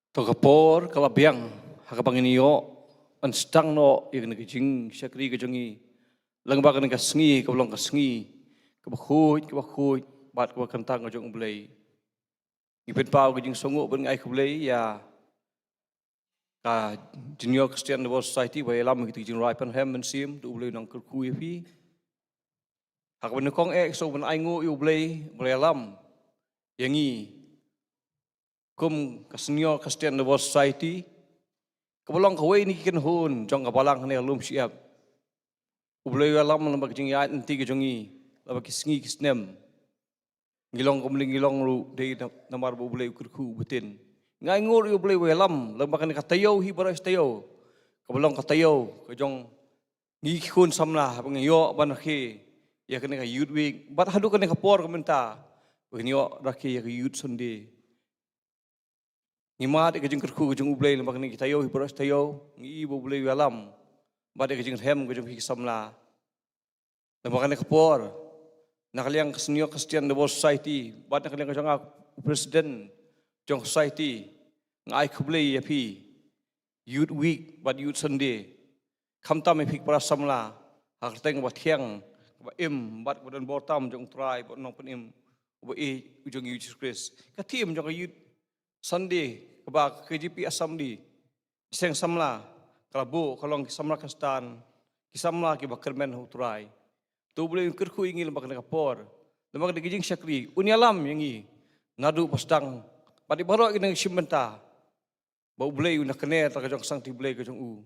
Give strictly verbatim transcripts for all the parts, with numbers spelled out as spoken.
To ka por ka la biang ha kaba ngin ïoh ban sdang noh ïa kane ka jingshakri ka jong ngi, lyngba kane ka sngi kaba long ka sngi kaba khuid kaba khuid bad kaba kyntang ka jong U Blei. Ngi pynpaw ka jingsngewnguh bad ngi ai khublei ïa ka Junior Christian Devotional Society ba ïalam ïa kita ki jingrwai pynrhem mynsiem. To U Blei un nang kyrkhu ïa phi. Ha kaba nyngkong eh sngewbha ban ai nguh ïa U Blei ba la ïalam ïa ngi kum ka Senior Christian Devotional Society, kaba long kawei na ki kynhun jong ka balang hangne ha Lumshyiap. U Blei u ïalam lyngba ka jingïaid lynti ka jong ngi lyngba ki sngi ki snem. Ngi long kumne ngi long ruh dei na-, namar ba U Blei u kyrkhu u btin. Ngi ai nguh ïa U Blei ba u ïalam lyngba kane ka taïew hi baroh shi taïew, kaba long ka taïew ka jong ngi ki khun samla ba ngin ïoh ban rakhe ïa kane ka Youth Week bad haduh kane ka por ka mynta ba ngin ïoh rakhe ïa ka Youth Sunday. Ngi mad ïa ka jingkyrkhu ka jong U Blei lyngba kane ki taïew hi baroh shi taïew. Ngi i ba U Blei u ïalam bad ïa ka jingrhem ka jong phi ki samla. Lyngba kane ka por, na ka liang ka Senior Christian Devotional Society bad na ka liang ka jong nga u President jong ka Society, nga ai khublei ïa phi. Youth Week bad Youth Sunday, khamtam ïa phi ki para samla, ha ka kyrteng kaba thiang, kaba im bad kaba don bor tam jong U Trai bad U Nongpynim uba ïeit u jong ngi U Jisu Khrist. Ka theme jong ka Youth Sunday kaba ka K J P Assembly, ki seng samla, ka la buh ka long ki samla Khristan, ki samla kiba kyrmen ha U Trai. To U Blei un kyrkhu ïa ngi lyngba kane ka por, lyngba kane ka jingshakri, un ïalam ïa ngi naduh ba sdang bad ïa baroh ki nongshim bynta, ba U Blei un da kane ta ka jong ka sangti Blei ka jong u.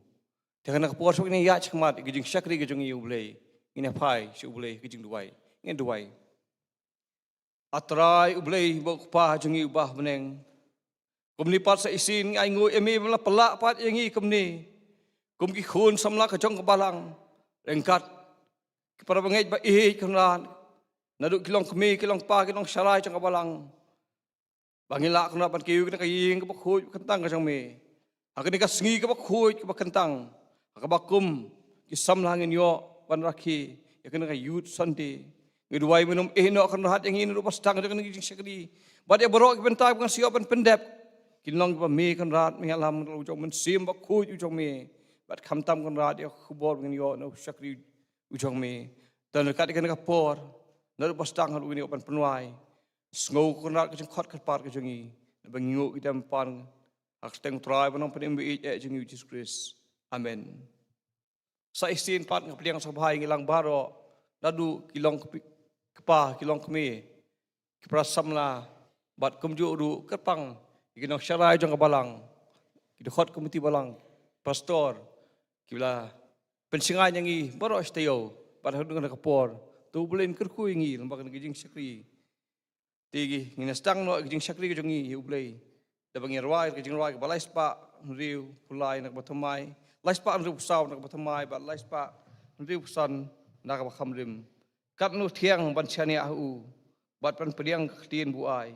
Te kane ka por shuh ngin ïaid shakhmat ïa ka jingshakri ka jong ngi ïa U Blei. Ngin ïa phai sha U Blei ha ka jingduwai. Ngin duwai. A Trai U Blei bad U Kpa jong ngi uba ha bneng, kumne pat sa shisien ngi ai nguh ïa me ba me la pynlah pat ïa ngi kumne kum ki khun samla ka jong ka balang, ryngkat ki para bangeit ba ïeit Kynrad, naduh ki longkmie, ki longkpa, ki nongsharai jong ka balang, ba ngi lah Kynrad ban kiew ïa kane ka ïing kaba khuid kyntang ka jong me ha kane ka sngi kaba khuid kaba kyntang, ha kaba kum ki samla ngin ïoh ban rakhe ïa kane ka Youth Sunday. Ngi duwai me un ym ïehnoh Kynrad ïa ngi naduh ba sdang jong kane ka jingshakri bad ïa baroh ki bynta ba ngi sa ïoh ban pyndep kin long kiba me Kynrad, me ïalam na u jong u Mynsiem Bakhuid u jong me, bad khamtam Kynrad ïa ka khubor ba ngin ïoh na u shakri u jong me. Te ryngkat ïa kane ka por, naduh ba sdang haduh ngin ïoh ban pynwai, sngew Kynrad ka jingkhot kyrpad ka jong ngi, naba ngi nguh ngi dem pan ha ka kyrteng U Trai bad U Nongpynim ba ïeit eh jong ngi U Jisu Khrist. Amen. Sa shisien pat nga pdiang sngewbha ïa ngi lang baroh, naduh ki longkmie, kpa, ki longkmie, ki para samla, bad kumjuh ruh kyrpang ïa ki nongsharai jong ka balang, ki dkhot komiti balang, pastor, kiba la pynshngaiñ ïa ngi baroh shi taïew bad haduh kane ka por. To U Blei un kyrkhu ïa ngi lyngba kane ka jingshakri. Te ngin ïa sdang noh ka jingshakri ka jong ngi ïa U Blei da ba ngin rwai ka jingrwai kaba lai spah hynriewphew lai na kaba thymmai, lai spah hynriewphew saw na kaba thymmai bad lai spah hynriewphew san na kaba kham rim. Katno thiang ban shaniah ha u bad ban pdiang ka ktien ba u ai,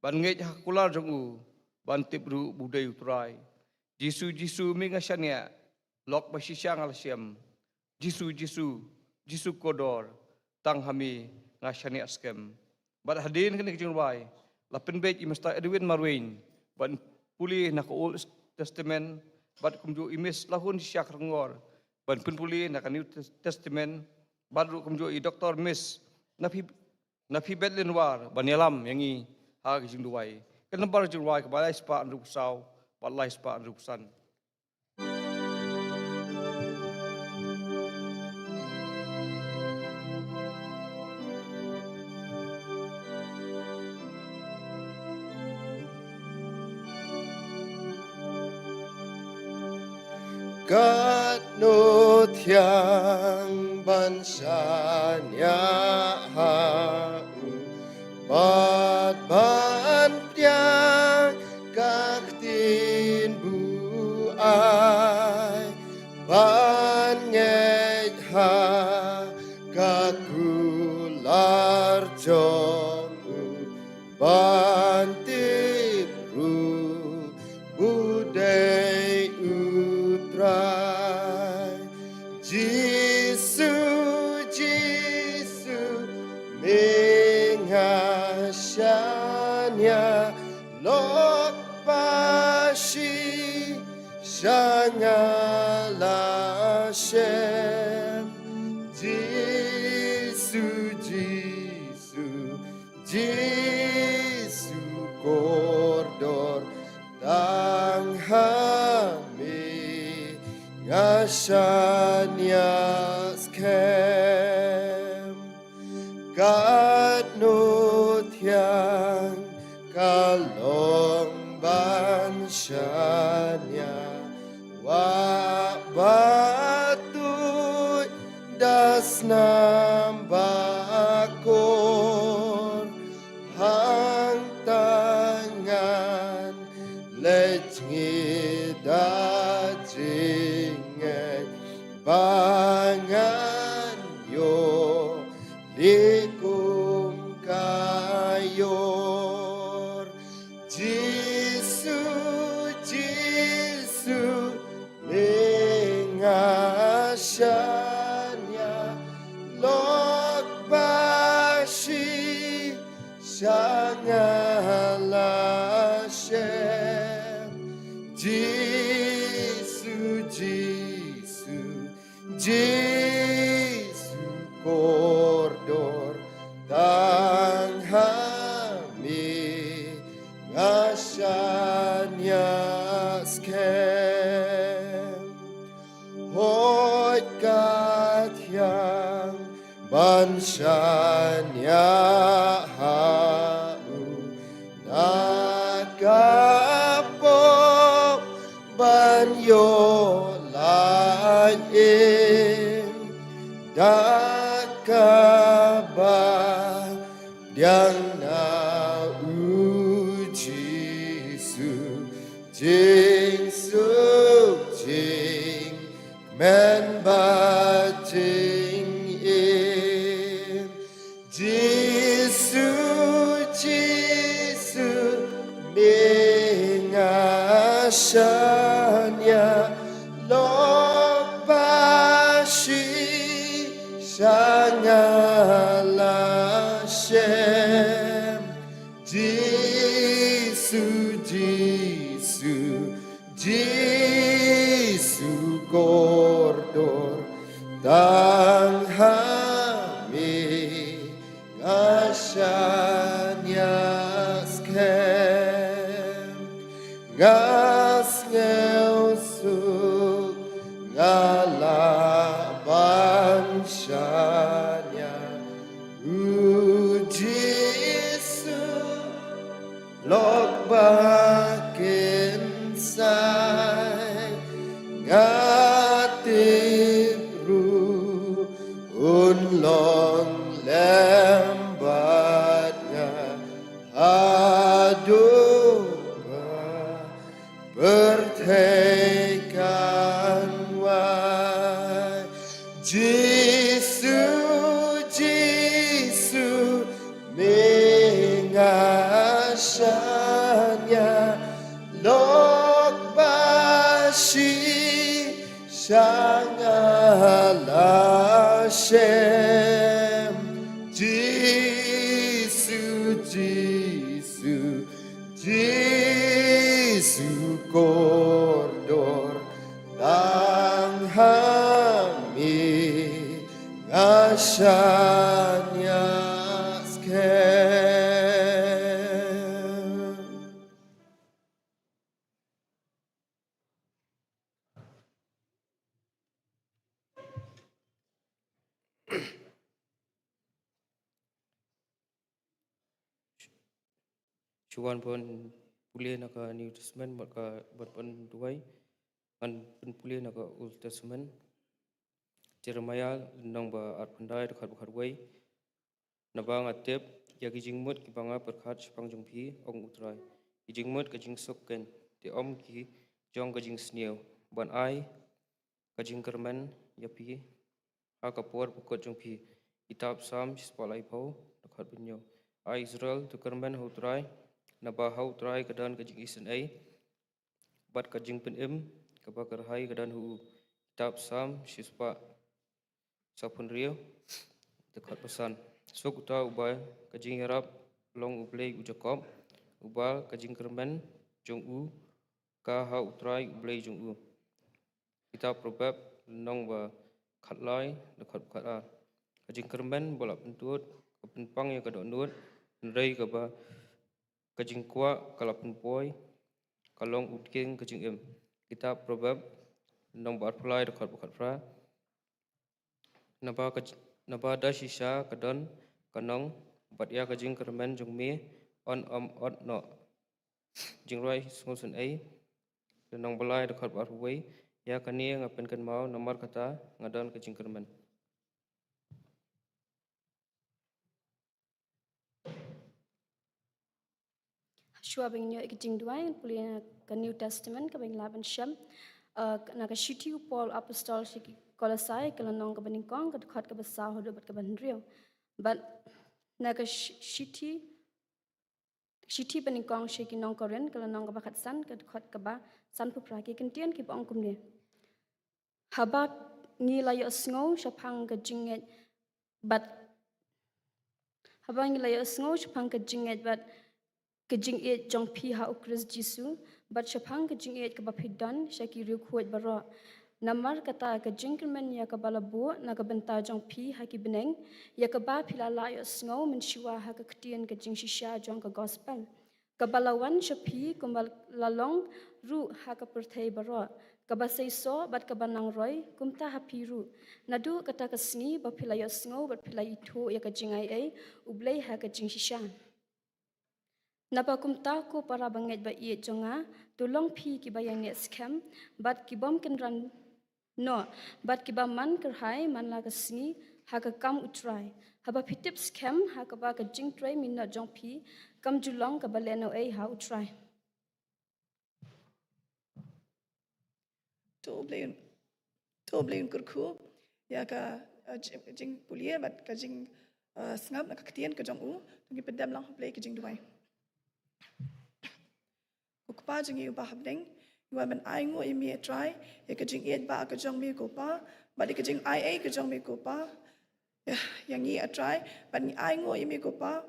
ban ngeit ha ka kular jong u, ban tip ruh ba u dei U Trai. Jisu, Jisu, me nga shaniah, lok ba shisha nga la shem. Jisu, Jisu, Jisu kordor, tang ha me nga shaniah skhem. Bad hadien kane ka jingrwai la pynbeit i Mister Edwin Marwein ban pule na ka Old Testament, bad kumjuh i Miss Lahun Shisha Kyrngor ban pynpule na ka New Tes-, Testament, bad ruh kumjuh i Doktor Miss Naphi, Naphi Bedlin War ban ïalam ïa ngi ha ka jingduwai. Ka nambar jingrwai kaba lai spah hynriewphew saw bad lai spah hynriewphew san. Katno thiang ban shaniah ha u, bad ban pdiang ka ktien ba u ai, ban ngeit ha ka kular jong u, ban tip ruh ba u dei U Trai. Jisu, Jisu, me nga shaniah, lok ba Jisu kordor, tang ha me nga shaniah skhem. Katno thiang ka long ban shaniah, wah ba tuid da snam ba kor, hangta ngan leit ngi da jingngeit ba ngan ïoh likum ka ïor. Jisu, Jisu, me nga shaniah, lok ba shi sha nga la shem. Jisu, Jisu, Jisu kordor, tang ha me nga shaniah skhem. Hoid ka thiang ban shaniah ha u, na ka pop ban ïoh lait im, da kaba pdiang na u Jisu. Jingsuk, jingkmen bad jingim. Jisu, Jisu, me nga shaniah, lok ba shi sha nga la shem. Jisu, Jisu, Jisu kordor, tang ha me nga shaniah skhem. Nga sngewsuk nga lah ban shaniah, u Jisu, lok ba kynsai. Nga tip ruh un long lem bad nga haduh ba pyrthei kan wai. Jisu, Jisu, me nga shaniah, lok ba shi sha nga la shem. Jisu, Jisu, Jisu kordor, tang ha me nga shaniah skhem. Shu wan ban pule na ka New Testament, bad ka, bad ban duwai, ngan pynpule na ka Old Testament. Jeremiah, lynnong ba arphew khyndai, dkhot ba khatwei. Naba nga tip ïa ki jingmut kiba nga pyrkhat shaphang jong phi, ong U Trai, ki jingmut ka jingsuk keiñ, te ym ki jong ka jingsniew, ban ai ka jingkyrmen ïa phi ha ka por ba kut jong phi. Kitab Salm shispah laiphew, dkhot ba hynñiew. Ai Israel, to kyrmen ha U Trai, naba ha U Trai ka don ka jingisynei bad ka jingpynim kaba kyrhai ka don ha u. Kitab Salm shispah sawphew hynriew, dkhot ba san. Suk uta uba ka jingïarap long U Blei u Jakob, uba ka jingkyrmen jong u ka ha U Trai U Blei jong u. Kitab Proverb, lynnong ba khatlai, dkhot ba khatar. Ka jingkyrmen ba la pyntud ka pynpang ïa ka dohnud, Hynrei kaba ka jingkwah ka la pynpoi, ka long u tkieng ka jingim. Kitab Proverb, lynnong ba arphew lai, dkhot ba khatphra. Naba ka j-, naba da shisha ka don ka nong, bad ïa ka jingkyrmen jong me yn ym ot noh. Jingrwai Sngewsynei, lynnong ba lai, dkhot ba arphew wei. Ïa kane nga pynkynmaw, namar kata nga don ka jingkyrmen. Shuwa ba ngin ïoh ïa ka jingduwai, ngan pule na ka New Testament kaba ngi lah ban shem. Uh, na ka shithi u Paul Apostol sha ki Kolosai, ka lynnong kaba nyngkong, ka dkhot kaba saw haduh bad kaba hynriew. Bad na ka shi-, shithi, shithi ba nyngkong sha ki nong Korinth, ka lynnong kaba khatsan, ka dkhot kaba sanphew phra. Ki kyntien kiba ong kumne: Haba ngi la ïohsngew shaphang ka jingngeit bad, haba ngi la ïohsngew shaphang ka jingngeit bad ka jingïeit jong phi ha u Khrist Jisu, bad shaphang ka jingïeit kaba phi don sha ki riewkhuid baroh. Namar kata, ka jingkyrmen ïa kaba la buh na ka bynta jong phi ha ki bneng, ïa kaba phi la lah ïohsngew mynshuwa ha ka ktien ka jingshisha jong ka gospel, kaba la wan sha phi, kumba la long ruh ha ka pyrthei baroh, kaba seisoh bad kaba nang roi, kumta ha phi ruh, naduh kata ka sngi ba phi la ïohsngew bad phi la ithuh ïa ka jingaiei U Blei ha ka jingshisha. Naba kumta, ko para bangeit ba ïeit jong nga, to long phi kiba ïaineh skhem, bad ki bym kynran noh, bad kiba man kyrhai man la ka sngi ha ka kam U Trai. Haba phi tip skhem ha kaba ka jingtrei minot jong phi kam ju long kaba lehnohei ha U Trai. To U Blei un, to U Blei un kyrkhu ïa ka, eh, jing, jingpule bad ka jing, eh, sngap na ka ktien ka jong u. To ngin pyndem lang ha U Blei ka jingduwai. Ko Kpa jong ngi uba ha bneng, ngi wan ban ainguh ïa me, A Trai, ïa ka jingïeit ba ka jong me, ko Pa, bad ïa ka jingaiei ka jong me, ko Pa, ïa, ïa ngi, A Trai, bad ngi ainguh ïa me, ko Pa,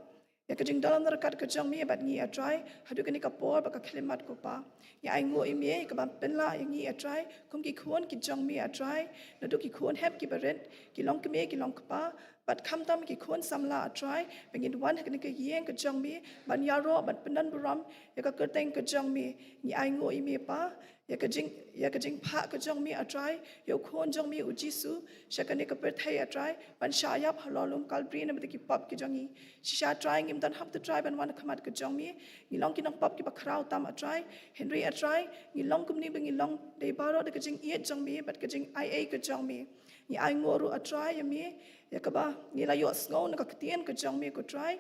ïa ka jingdon ryngkat ka jong me bad ngi, A Trai, haduh kane ka por ba ka khyllipmat, ko Pa. Ngi ainguh ïa me ïa kaba pynlah ïa ngi, A Trai, kum ki khun ki jong me, A Trai, naduh ki khun hep kiba rit, ki longkmie ki longkpa, bad khamtam ki khun samla, A Trai, ba ngin wan ha kane ka ïing ka jong me ban ïaroh, ban pyndonburom ïa ka kyrteng ka jong me. Ngi ainguh ïa me, Pa, ïa ka jing, ïa ka jingphah ka jong me, A Trai, ïa u Khun jong me u Jisu sha kane ka pyrthei, A Trai, ban shah ïap halor lum Kalbari na ka bynta ki pop ki jong ngi. Shisha, A Trai, ngim don hok, A Trai, ban wan ha khmat ka jong me. Ngi long ki nongpop kiba khraw tam, A Trai. Hynrei, A Trai, ngi long kumne ba ngi long dei baroh da ka jingïeit jong me bad ka jingaiei ka jong me. Ngi ainguh ruh, A Trai, ïa me ïa kaba ngi la ïohsngew na ka ktien ka jong me, ko Trai.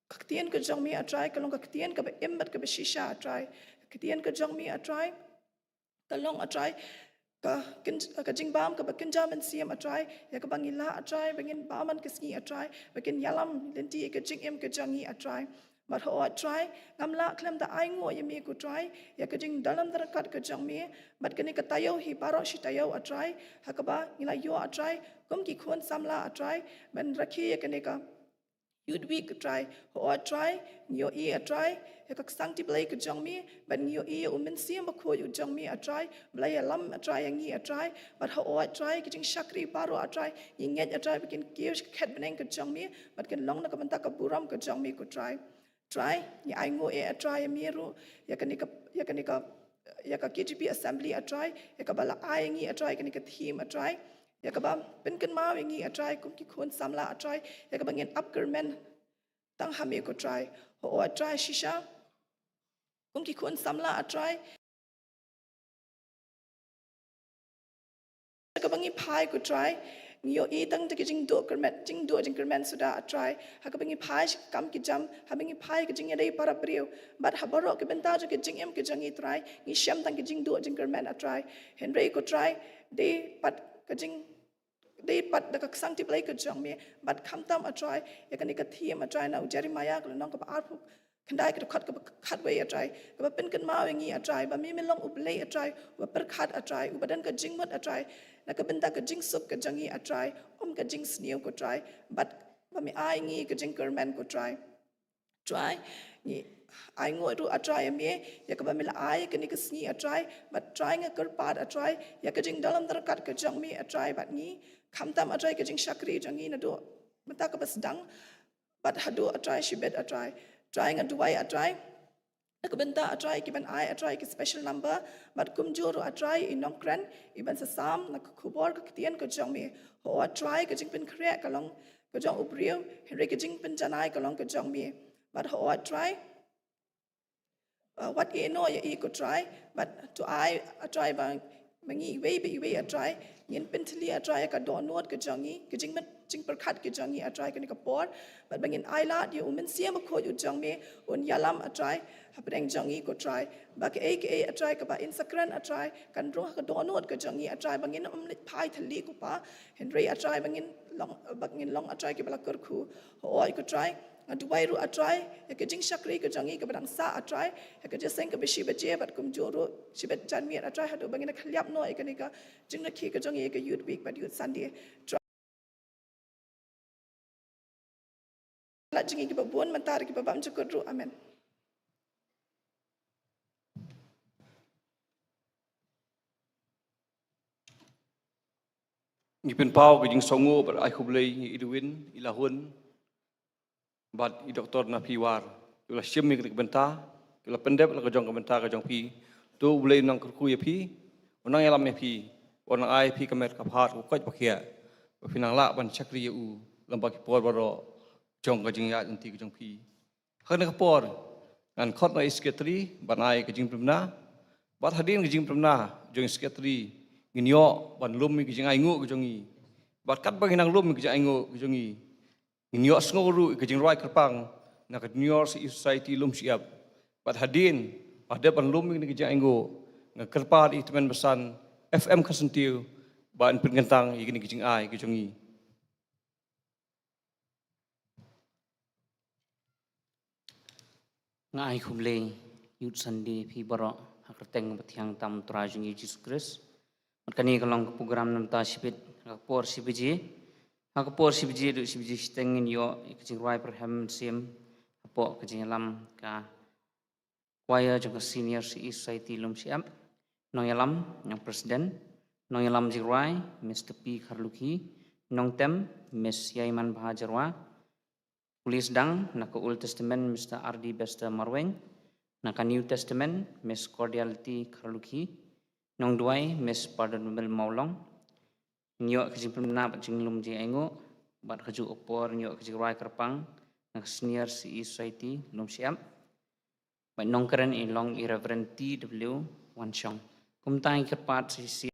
Ka ktien ka jong me, A Trai, ka long ka ktien kaba im bad kaba shisha, A Trai. Ka ktien ka jong me, A Trai, ka long, A Trai, ka kyn-, ka jingbam kaba kynja mynsiem, A Trai, ïa kaba ngi lah, A Trai, ba ngin bam man ka sngi, A Trai, ba kin ïalam lynti ïa ka jingim ka jong ngi, A Trai. Bad ho, A Trai, ngam lah khlem da ainguh ïa me, ko Trai, ïa ka jingdon ryngkat ka jong me bad kane ka taïew hi baroh shi taïew, A Trai, ha kaba ngi la ïoh, A Trai, kum ki khun samla, A Trai, ban rakhe ïa kane ka Youth Week, A Trai. Ho, A Trai, ngi ïohi, A Trai, ïa ka ksangti Blei ka jong me, bad ngi ïohi ïa u Mynsiem Bakhuid u jong me, A Trai, ba la ïalam, A Trai, ïa ngi, A Trai, bad ho, A Trai, ki jingshakri baroh, A Trai, ngi ngeit, A Trai, ba kin kiew sha ka khet bneng ka jong me bad kin long na ka bynta ka burom ka jong me, ko Trai. Trai, ngi ainguh, A Trai, ïa me ruh, ïa kane ka, ïa kane ka, ïa ka K J P Assembly, A Trai, ïa kaba la ai ïa ngi, A Trai, kane ka theme, A Trai, ïa kaba pynkynmaw ïa ngi, A Trai, kum ki khun samla, A Trai, ïa kaba ngin ap kyrmen tang ha me, ko Trai. Ho, A Trai, shisha, kum ki khun samla, A Trai, ha kaba ngi phai, ko Trai, ngi ïohi tang da ki jingduh kyrmen, jingduh jingkyrmen suda, A Trai. Ha kaba ngi phai sha ki kam ki jam, ha kaba ngi phai ki jingïadei para briew, bad ha baroh ki bynta jong ki jingim ki jong ngi, Trai, ngi shem tang ki jingduh jingkyrmen, A Trai. Hynrei, ko Trai, dei pat ka jing, dei pat da ka ksangti Blei ka jong me, bad khamtam, A Trai, ïa kane ka theme, A Trai, na u Jeremiah ka lynnong kaba arphew khyndai, ka dkhot kaba khatwei, A Trai, kaba pynkynmaw ïa ngi, A Trai, ba me, me long U Blei, A Trai, uba pyrkhat, A Trai, uba don ka jingmut, A Trai, na ka bynta ka jingsuk ka jong ngi, A Trai, ym ka jingsniew, ko Trai, bad ba me ai ïa ngi ka jingkyrmen, ko Trai. Trai, ngi ainguh ruh, A Trai, ïa me ïa kaba me la ai ïa kane ka sngi, A Trai, bad Trai, nga kyrpad, A Trai, ïa ka jingdon ryngkat ka jong me, A Trai, bad ngi, khamtam, A Trai, ka jingshakri jong ngi naduh mynta kaba sdang bad haduh A Trai shibit A Trai. Trai nga duwai A Trai na ka bynta A Trai ki ban ai A Trai ki special number, bad kumjuh ruh A Trai i nongkren i ban sa sam na ka khubor ka ktien ka jong me. Ho A Trai ka jingpynkhreh ka long ka jong u briew, hynrei ka jingpynjanai ka long ka jong me. Bad ho A Trai, uh, wat ïehnoh ïa i ko Trai, bad to ai A Trai ba ma ngi iwei pa iwei A Trai ngin pyntylli A Trai ka dohnud ka jong ngi, ka jingmut jingpyrkhat ka jong ngi A Trai kane ka por, bad ba ngin ailad ïa u Mynsiem Bakhuid u jong me un ïalam A Trai hapdeng jong ngi ko Trai. Ba kaei kaei A Trai kaba in sa kren A Trai kan rung ha ka dohnud ka jong ngi A Trai, ba ngin ym leit phai thylli ko Pa, hynrei A Trai ba ngin long, ba ngin long A Trai kiba la kyrkhu. Hooid ko Trai, nga duwai ruh A Trai ïa ka jingshakri ka jong ngi kaba dang sah A Trai, ïa ka jingïaseng kaba shi baje bad kumjuh ruh shibit janmiet A Trai, haduh ba ngin da khylliap noh ïa kane ka jingrakhe ka jong ngi ïa ka Youth Week bad Youth Sunday. Trai, la jong ngi kiba bun mynta kiba bam jukut ruh. Amen. Ngi pynpaw ka jingsngewnguh bad ai khublei ïa i Edwin, i Lahun bad i Doktor Naphiwar, kiba la shim ïa ka bynta, kiba la pyndep la ka jong ka bynta ka jong phi. To U Blei un nang kyrkhu ïa phi, un nang ïalam ïa phi, un nang ai phi ka met ka phad, ka koit ka khiah, ba phin nang lah ban shakri ïa u lem bad ki por baroh jong ka jingïaid lynti ka jong phi. Ha kane ka por ngan khot na i Secretary ban ai ka jingpynbna. Bad hadien ka jingpynbna jong i Secretary ngin ïoh ban lum ïa ka jingainguh ka jong ngi. Bad katba ngin nang lum ïa ka jingainguh ka jong ngi, ngin ïohsngew ruh ïa ka jingrwai kyrpang na ka Junior Sir Society Lumshyiap. Bad hadien ba dep ban lum ïa kane ka jingainguh, nga kyrpad ïa i Tymmen Basan F M Kharsyntiew ban pynkyntang ïa kane ka jingai ka jong ngi. Nga ai khublei Youth Sunday phi baroh ha ka kyrteng ba thiang tam U Trai jong ngi Jisu Khrist. Bad kane ka long ka program na ka bynta shibit, ha ka por shi baje. Ha ka por shi baje haduh shi baje shiteng ngin ïoh ïa ka jingrwai pyrhem mynsiem hapoh ka jingïalam ka choir jong ka Senior Sir Society Lumshyiap. Nongïalam, nong president. Nongïalam jingrwai, Mister P Kharlukhi. Nongtem, Miss Ïaimanbha Jyrwa. Pule sdang, na ka Old Testament, Mister R D Bester Marwein. Na ka New Testament, Miss Cordiality Kharlukhi. Nongduwai, Miss Pardonable Mawlong. Ngi ïoh ka jingpynbna bad jinglum jingainguh, bad kajuh ka por ngi ïoh ka jingrwai kyrpang na ka Senior Sir Society Lumshyiap. Bad nongkren i long i Reverend T W Wanshong. Kumta ngi kyrpad shisha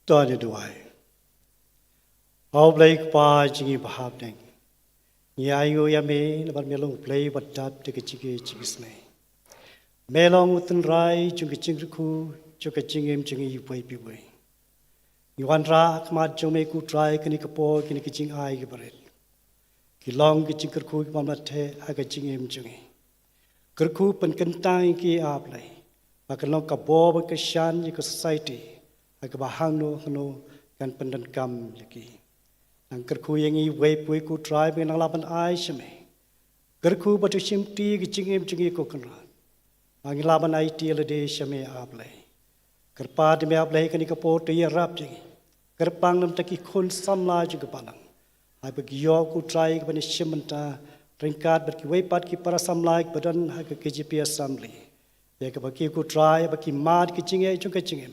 To ngin duwai. A U Blei Kpa jong ngi ba ha bneng, ngi ainguh ïa me namar me long U Blei ba dap da ka jingïeit jingisynei. Me long u tynrai jong ka jingkyrkhu jong ka jingim jong ngi iwei pa iwei. Ngi wanrah ha khmat jong me ko Trai kane ka por, kine ki jingai ki barit. Ki long ki jingkyrkhu kiba mlien ha ka jingim jong ngi. Kyrkhu pynkyntang ïa ki, A Blei, ba kan long ka bor ba kyrshan ïa ka society, ha kaba hangno hangno kan pyndonkam ïa ki. Nang kyrkhu ïa ngi iwei pa iwei ko Trai ba ngin nang lah ban ai sha me. Kyrkhu ba to shimti ïa ka jingim jong ngi ko Kynrad, ba ngin lah ban aiti ïalade sha me, A Blei. Kyrpad ïa me, A Blei, ha kane ka por to ïarap ïa ngi. Kyrpang na bynta ki khun samla jong ka balang, haba ki ïoh ko Trai kaban ïashim bynta ryngkat bad kiwei pat ki para samla kiba don ha ka K J P Assembly. Ïa kaba ki ko Trai, ba ki mad ka jingeh jong ka jingim,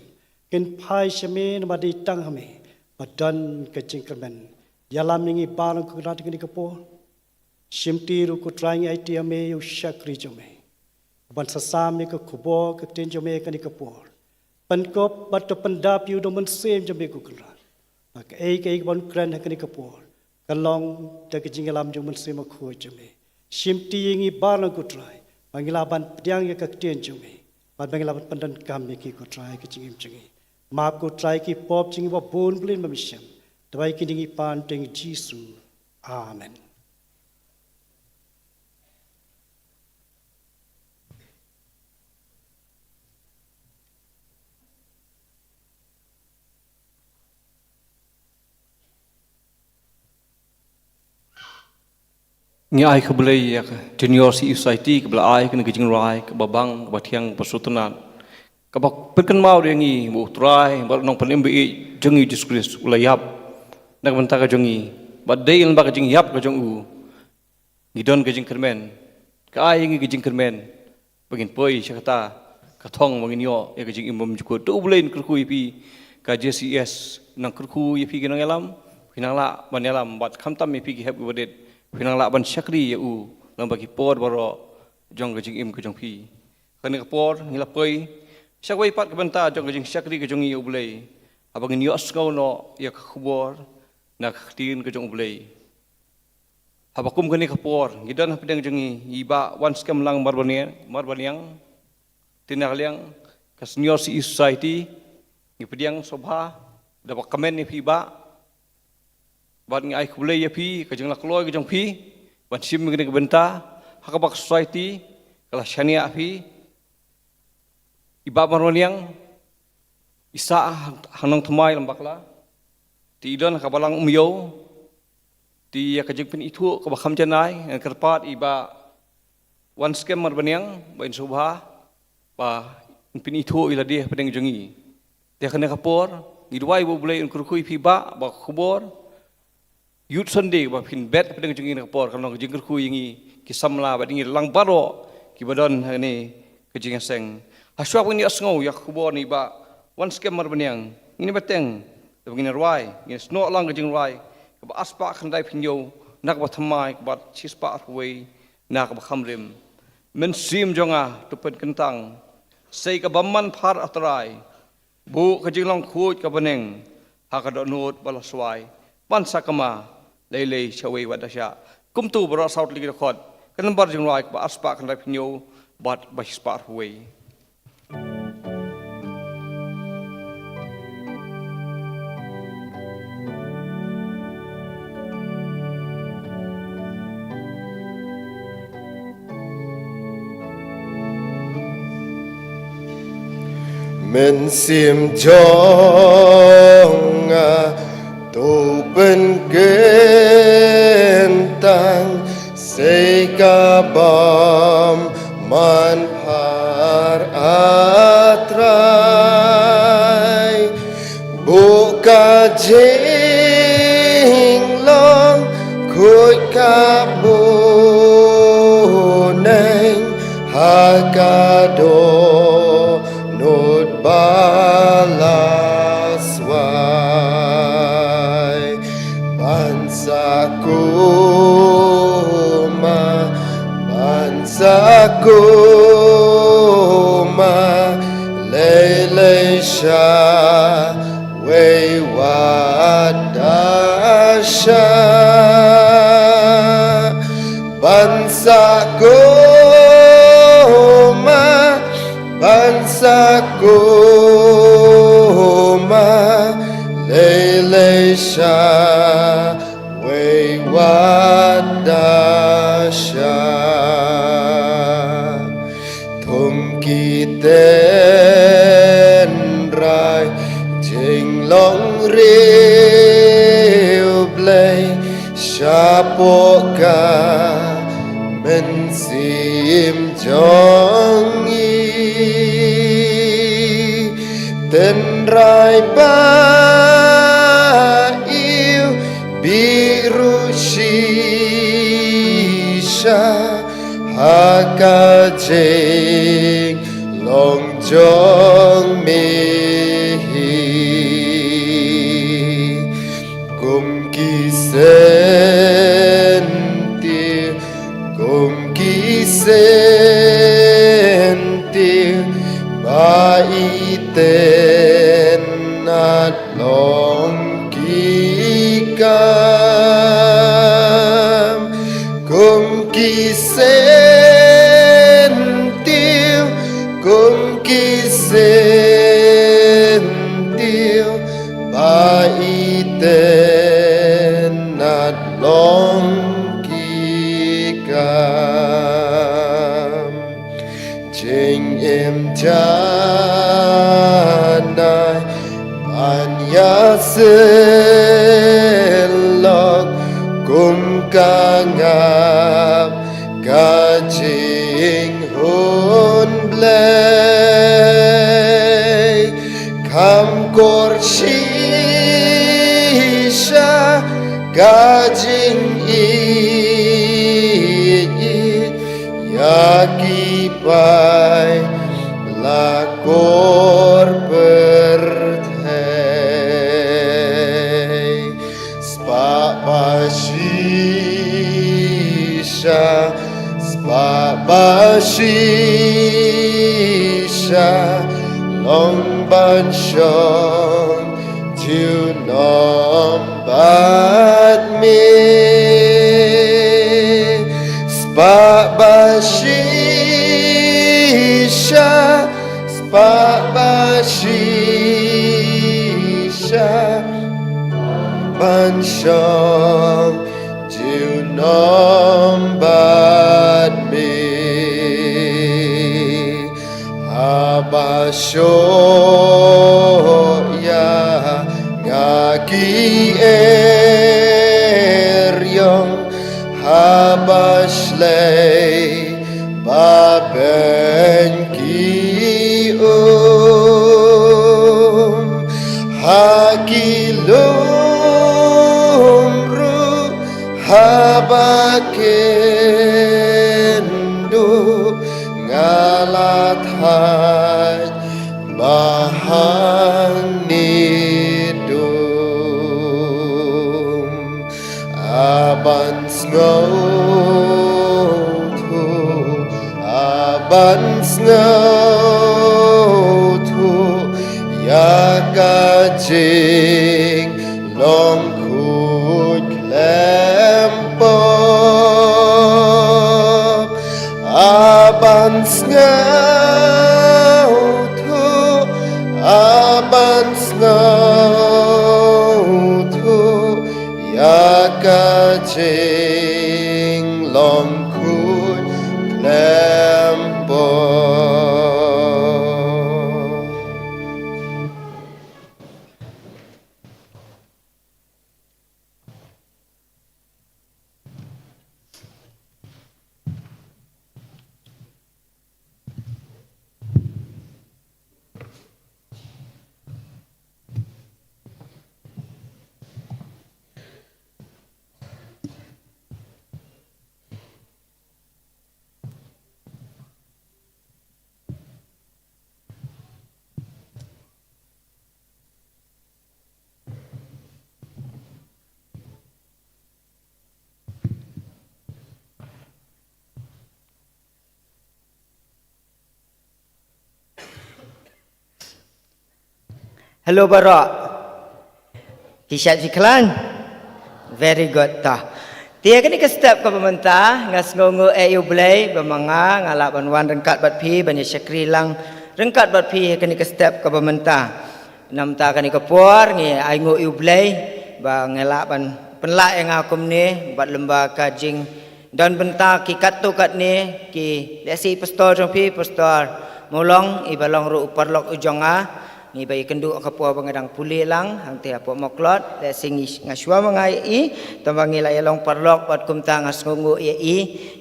kin phai sha me namar dei tang ha me ba don ka jingkyrmen. Ïalam ïa ngi baroh ko Kynrad ha kane ka por. Shimti ruh ko Trai, ngi aiti ïa me ïa u shakri jong me, uban sa sam ïa ka khubor ka ktien jong me ha kane ka por. Pynkop bad to pyndap ïa u da u Mynsiem jong me ko Kynrad, ba kaei kaei kaban kren ha kane ka por kan long da ka jingïalam jong u Mynsiem Bakhuid jong me. Shimti ïa ngi baroh ko Trai, ba ngin lah ban pdiang ïa ka ktien jong me, bad ba ngin lah ban pyndonkam ïa ki ko Trai ha ka jingim jong ngi. Map ko Trai ki pop jong ngi ba bun, Blei ba mynsiem. Te ba ïa kine ngi pan ha u kyrteng Jisu. Amen. Ngi ai khublei ïa ka Junior C E Society kaba la ai kane ka jingrwai kaba bang, kaba thiang, kaba sngewtynnat, kaba pynkynmaw ïa ngi ba u Trai bad u Nongpynim ba ïeit jong ngi Jisu Khrist u la ïap na ka bynta ka jong ngi, bad dei lyngba ka jingïap ka jong u ngi don ka jingkyrmen. Ka ai ïa ngi ka jingkyrmen ba ngin poi sha kata ka thong ba ngin ïoh ïa ka jingim bymjukut. To U Blei un kyrkhu ïa phi ka J C S, nang kyrkhu ïa phi ki nongïalam, phin nang lah ban ïalam bad khamtam ïa phi ki hep kiba rit, phin nang lah ban shakri ïa u lyngba ki por baroh jong ka jingim ka jong phi. Kane ka por ngi la poi sha kawei pat ka bynta jong ka jingshakri ka jong ngi, ïa U Blei, haba ngin ïohsngew noh ïa ka khubor na ka ktien ka jong U Blei. Haba kum kane ka por ngi don hapdeng jong ngi i Bah Wanskhem Lang Marbaniang, Marbaniang, te na ka liang ka Senior C E Society, ngi pdiang sngewbha da ba kmen ïa phi Bah, bad ngi ai khublei ïa phi ka jinglakloi ka jong phi ban shim ïa kane ka bynta ha kaba ka Society ka la shaniah ïa phi. I Bah Marbaniang i sah ha Nongthymmai Lambakla, te i don ha ka Balang Umïew. Te ïa ka jingpynithuh kaba kham janai ngan kyrpad i Bah Wanskhem Marbaniang ba in sngewbha ba in pynithuh ïa lade hapdeng jong ngi. Te kane ka por ngi duwai ba U Blei un kyrkhu ïa phi Bah, ba ka khubor Youth Sunday ba phin bet hapdeng jong ngi na ka por kan long ka jingkyrkhu ïa ngi ki samla bad ïa ngi lang baroh kiba don ha kane ka jingïaseng. Hashwa ba ngin ïohsngew ïa ka khubor na i Bah Wanskhem Marbaniang, ngin ïa bteng, te ba ngin ïa rwai, ngin ïa snoh lang ka jingrwai kaba arspah khyndai phew hynñiew na kaba thymmai, kaba shispah arphew wei na kaba kham rim. Mynsiem jong nga to pynkyntang, sei ka bymman phar A Trai, buh ka jinglong khuid ka bneng ha ka dohnud ba la swai, ban sa kma lei lei shawei wat da shah. Kumto baroh saw tylli ki dkhot, ka nambar jingrwai kaba arspah khyndai phew hynñiew bad ba shispah arphew wei. Mynsiem jong nga to pynkyntang, sei ka bymman phar A Trai, buh ka jinglong khuid ka bneng ha ka dohnud ba la swai, ban sa kma, ban sa kma lei lei shawei sha ban sa koma, ban sa koma lei lei sha wei wat da sha. Thung ki tynrai jinglong riewblei shapoh ka mynsiem jong ngi. Tynrai ba ïohi ruh shisha ha ka jinglong jong me hi. Kum ki syntiew, kum ki syntiew ba itynnad long ki kam. Kum ki syntiew, kum ki syntiew ba itynnad long ki kam. Jingim janai ban ïa syllok kum ka ngap ka jinghun blei. Kham kor shisha ka jingïeit ïa ki paidbah pyrthei. Spah ba shisha, spah ba shisha long ban shong junom bad me. Spah ba shisha, spah ba shisha ban shong junom bad me. Haba shoh ïa nga ki eriong, haba shlei ba beiñ ki um, ha ki lum ruh haba kynduh, nga la thait ba hangne dum. A ban sngewthuh, a ban sngewthuh ïa ka jinglong khuid khlem pop. A ban sngewthuh, a ban sngewthuh ïa ka jinglong khuid khlem pop. Hello baroh. Phi shad phi khlaiñ? Very good ta. Te ha kane ka step kaba mynta nga sngewnguh ïa U Blei ba ma nga nga lah ban wan ryngkat bad phi, ban ïa shakri lang ryngkat bad phi ha kane ka step kaba mynta. Namta kane ka por ngi ainguh ïa U Blei ba nga lah ban pynlah ïa nga kumne bad lem bad ka jingdon bynta ki katto katne ki, lehse i pastor jong phi, Pastor Mawlong, i ba long ruh u paralok u jong nga. Ngi ba ïakynduh ha ka por ba nga dang pule lang hangte hapoh Mawklod, lehse ngi, nga shuwa ma nga ïa i, tangba ngi la ïa long paralok bad kumta nga sngewnguh ïa i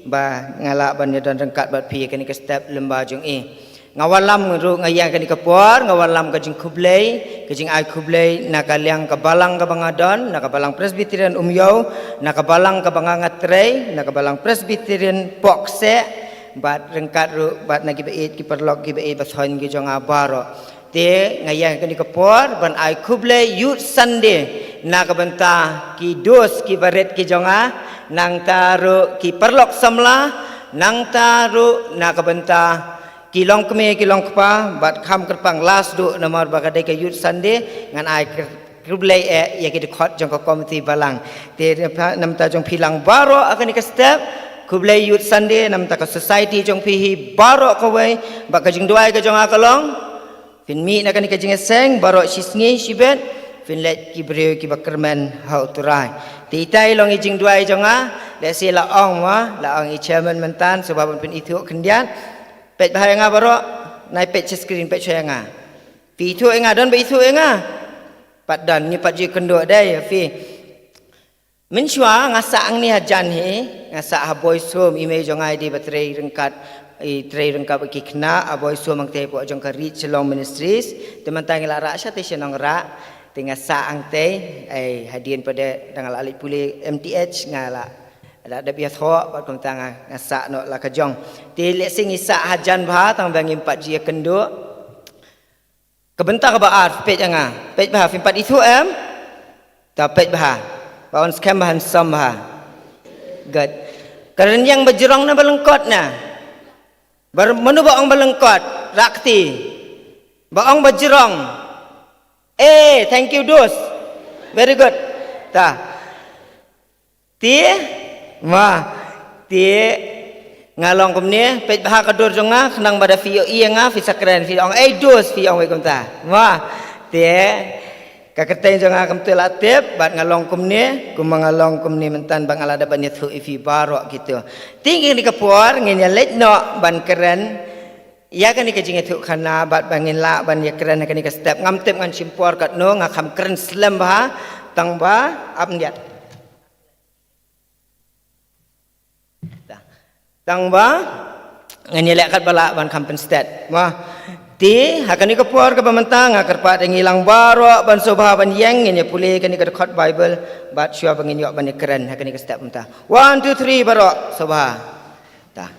ba nga lah ban ïa don ryngkat bad phi ha kane ka step lyngba jong i. Nga wallam ruh, nga ïa kane ka por nga wallam ka jingkhublei, ka jingai khublei na ka liang ka balang kaba nga don, na ka balang Presbyterian Umiew, na ka balang kaba nga nga trei, na ka balang Presbyterian Pohkseh, bad ryngkat ruh bad na ki ba ïeit, ki paralok, ki ba ïeit ba thoiñ ki jong nga baroh. Te nga ïa kane ka por ban ai khublei Youth Sunday na ka bynta ki dos ki barit ki jong nga, nangta ruh ki paralok samla, nangta ruh na ka bynta ki longkmie ki longkpa, bad kham kyrpang last duh namar ba ka dei ka Youth Sunday, ngan ai khublei eh ïa ki dkhot jong ka komiti balang. Te namta jong phi lang baroh ha kane ka step, khublei Youth Sunday namta ka society jong phi hi baroh kawei, bad ka jingduwai ka jong nga ka long phin mih na kane ka jingïaseng baroh shisngi shibit, phin leit ki briew ki ba kyrmen ha U Trai. Te itai long i jingduwai jong nga, lehse la ong ma, la ong i chairman mynta, sngewbha ban pynithuh khyndiat. Peit bha ïa nga baroh, nai peit sha screen, peit sha ïa nga. Phi ithuh ïa nga, don ba ithuh ïa nga? Pat don, ngi pat ju ïakynduh dei, phi. Mynshuwa nga sah hangne hajan hi, nga sah ha Boys Home, i mei jong nga i dei ba trei ryngkat, i trei ryngkat bad ki khynnah ha Boys Home hangtei hapoh jong ka Reach Along Ministries. Te mynta ngi la rah shatei sha Nongrah, te nga sah hangtei, ei hadien pat de dang la leit pule M T H nga la, la dep ïathoh bad kumta nga, nga sah noh la ka jong. Te lehse ngi sah hajan bha tangba ngim pat ju ïakynduh. Ka bynta kaba ar, peit ïa nga. Peit bha, phim pat ithuh em? Ta peit bha. Ba on skhem bha, handsome bha. Good. Ka rynïeng ba jrong ne ba lyngkot ne? Ba, mano ba ong ba lyngkot? Rah kti. Ba ong ba jrong. Eh, thank you, dos. Very good. Ta. Te, ma, te, nga long kumne, peit bha ka dur jong nga, khnang ba da phi ïohi ïa nga, phi sa kren, phi ong, ei dos, phi ong wei kumta. Ma, te, ka kyrteng jong nga kumta la tip, bad nga long kumne, kumba nga long kumne mynta, bad nga la dep ban ïathuh ïa phi baroh kito. Te kine ki por, ngin ïa leit noh, ban kren, ïa kane ka jingïathuhkhana, bad ba ngin lah, ban ïa kren, ha kane ka step, ngam tip ngan shim por katno, nga kham kren slem bha, tangba, ap ndiat. Tangba, ngan ïaleh katba lah ban kham pynstet. Mo, te, ha kane ka por kaba mynta nga kyrpad ïa ngi lang baroh ban sngewbha ban ïeng, ngin ïa pule kane ka dkhot Bible, bad shuwa ba ngin ïoh ban ïa kren, ha kane ka step mynta. One, two, three, baroh, sngewbha. Ta.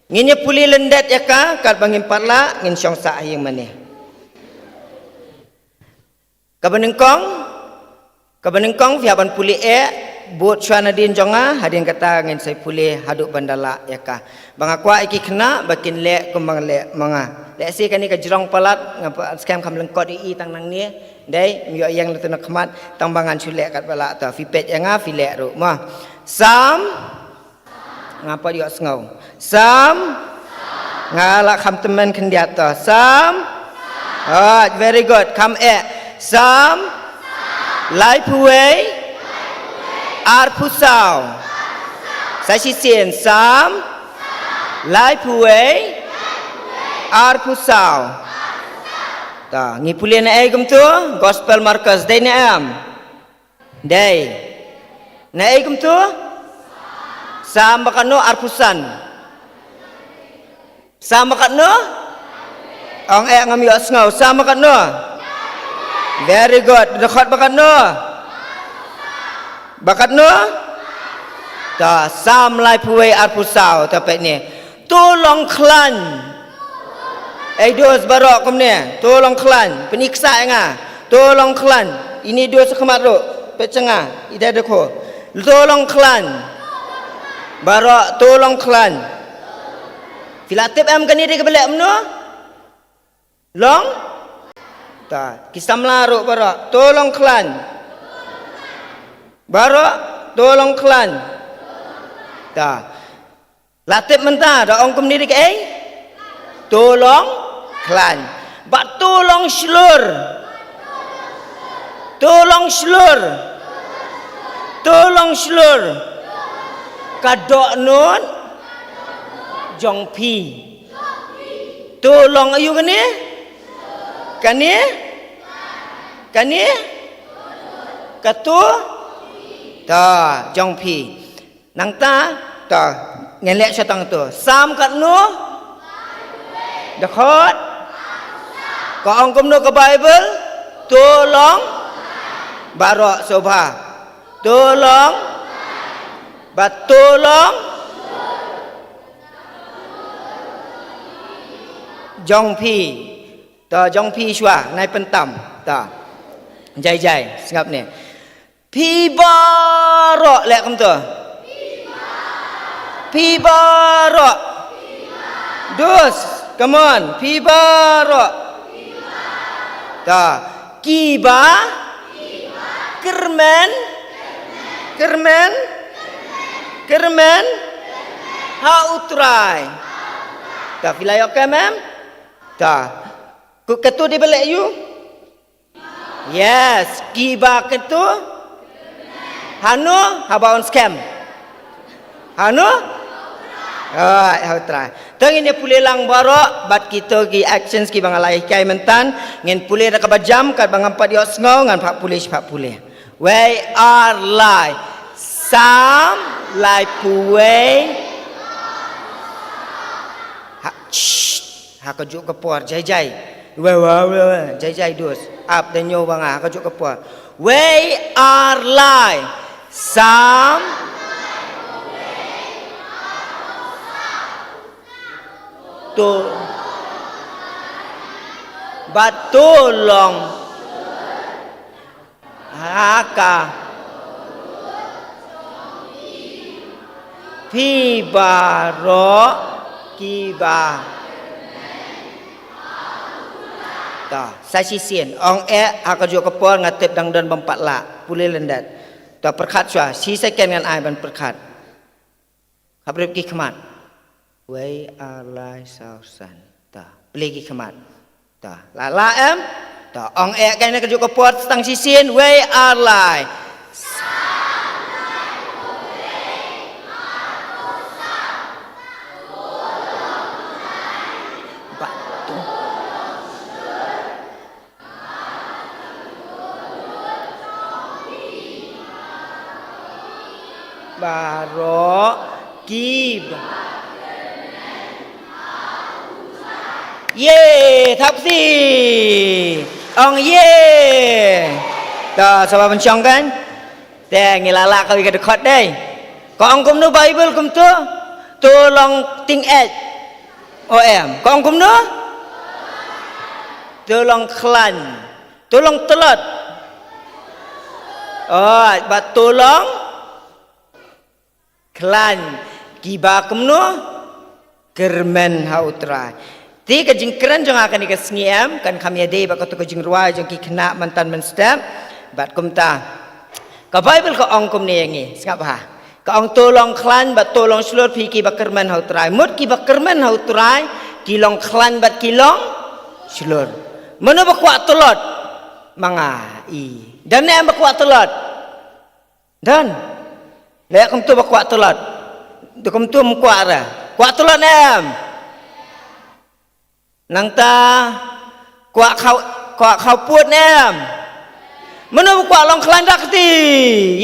Ngin ïa pule lyndet ïa ka, katba ngin pat lah, ngin shong sah ha ïing mane. Kaba nyngkong, kaba nyngkong phi hap ban pule eh, bud shuwa nadien jong nga, hadien kata ngin sa pule haduh ban da lah ïa ka. Ba nga kwah ïa ki khynnah, ba kin leh kumba nga leh ma nga. Lehse kane ka jrong palat, nga pat skhem kham lyngkot ïa i tang nangne, dei, ym ïoh ïeng la tu na khmat, tangba ngan shu leh katba lah ta, phi peit ïa nga, phi leh ruh, mo. Sam, Nga pat ïohsngew. Sam. Nga la kham tymmen khyndiat to. Sam. Ah, very good. Kham eh. Sam. Laiphew wei. Arphew saw. Sa shisien. Sam. Laiphew wei. Arphew saw. Ta, ngi pule na ei kumto? Gospel Markos. Dei ne em? Dei. Na ei kumto? Sam ba katno? Arphew san. Sam ba katno? Ong eh, ngam ïohsngew. Sam ba katno? Very good. Dkhot ba katno? Ba katno? Ta, Sam laiphew wei arphew saw, ta peit ne. To long khlaiñ. Ei dos baroh kumne, to long khlaiñ, pyni ksa ïa nga. To long khlaiñ. Ini dos khmat ruh, peit sha nga, ida dekho. To long khlaiñ. Baroh, to long khlaiñ. Phi la tip em kane dei kaba leh mano? Long? Ta, ki samla ruh baroh, to long khlaiñ. Baroh, to long khlaiñ. Ta. La tip mynta, da ong kumne da kaei? To long khlaiñ. Bad to long shlur. To long shlur. To long shlur. Ka dohnud jong phi. To long aïu kane? Kane? Kane? Kato? Ta, jong phi. Nangta, ta, ngin leh sha tang to. Salm katno? Dkhot? Ka ong kumno ka Bible? To long? Baroh sngewbha. To long? Bad to long? Jong phi. Ta, jong phi shuwa, nai pyntam. Ta. Jai jai, sngap ne. Phi baroh, leh kumto. Phi baroh. Dus, come on, phi baroh. Ta, kiba kyrmen, kyrmen, kyrmen ha U Trai. Ta, phi la ïoh kem em? Ta. Ku katu di belek yu? Yes, kiba katu. Hano, haba un skhem. Hano? Alright, ha U Trai. To ngin ïa pule lang baroh, bad kito ki actions kiba nga la hikai myntan, ngin pule da kaba jam, katba ngam pat ïohsngew, ngan phah pule, shi phah pule. Wei ar lai. Salm laiphew wei. Ha, shh, ha kajuh ka por, jai jai. Wei, wei, wei, wei, jai jai dus. Ap da ñiew ba nga, ha kajuh ka por. Wei ar lai. Salm. To. Bad to long. Ha ka. Phi baroh kiba. Ta, sa shisien. Ong eh, ha kajuh ka por nga tip dang don bym pat lah. Pule lyndet. Ta, pyrkhat shuwa. Shi second ngan ai ban pyrkhat. Hap rip ki khmat. Wei ar lai saw san. Ta, plie ki khmat. Ta, la la em? Ta, ong eh kaei na kajuh ka por tang shisien, wei ar lai. Ba tu. Baroh ki ba. Ye, thap si. Ong ye. Ta, saba pynshong kan? Te ngi la lah kawei ka dkhot dei. Ka ong kumno Bible kumto? To long tyngeh. O em, ka ong kumno? To long khlaiñ. To long tlot. O, ba to long khlaiñ. Kiba kumno? Kyrmen ha U Trai. Te ka jingkren jong nga kane ka sngi em, kan kham ïadei bad kato ka jingrwai jong ki khynnah mynta mynstep. Bad kumta. Ka Bible ka ong kumne ïa ngi, sngap ha. Ka ong to long khlaiñ bad to long shlur phi kiba kyrmen ha U Trai. Mut kiba kyrmen ha U Trai, ki long khlaiñ bad ki long shlur. Mano ba kwah tlot? Ma nga i. Don ne em ba kwah tlot? Don. Leh kumto ba kwah tlot. Te kumto ym kwah re. Kwah tlot ne em? Nangta kwah khaw, kwah khaw pud ne em? Mano ba kwah long khlaiñ da kti?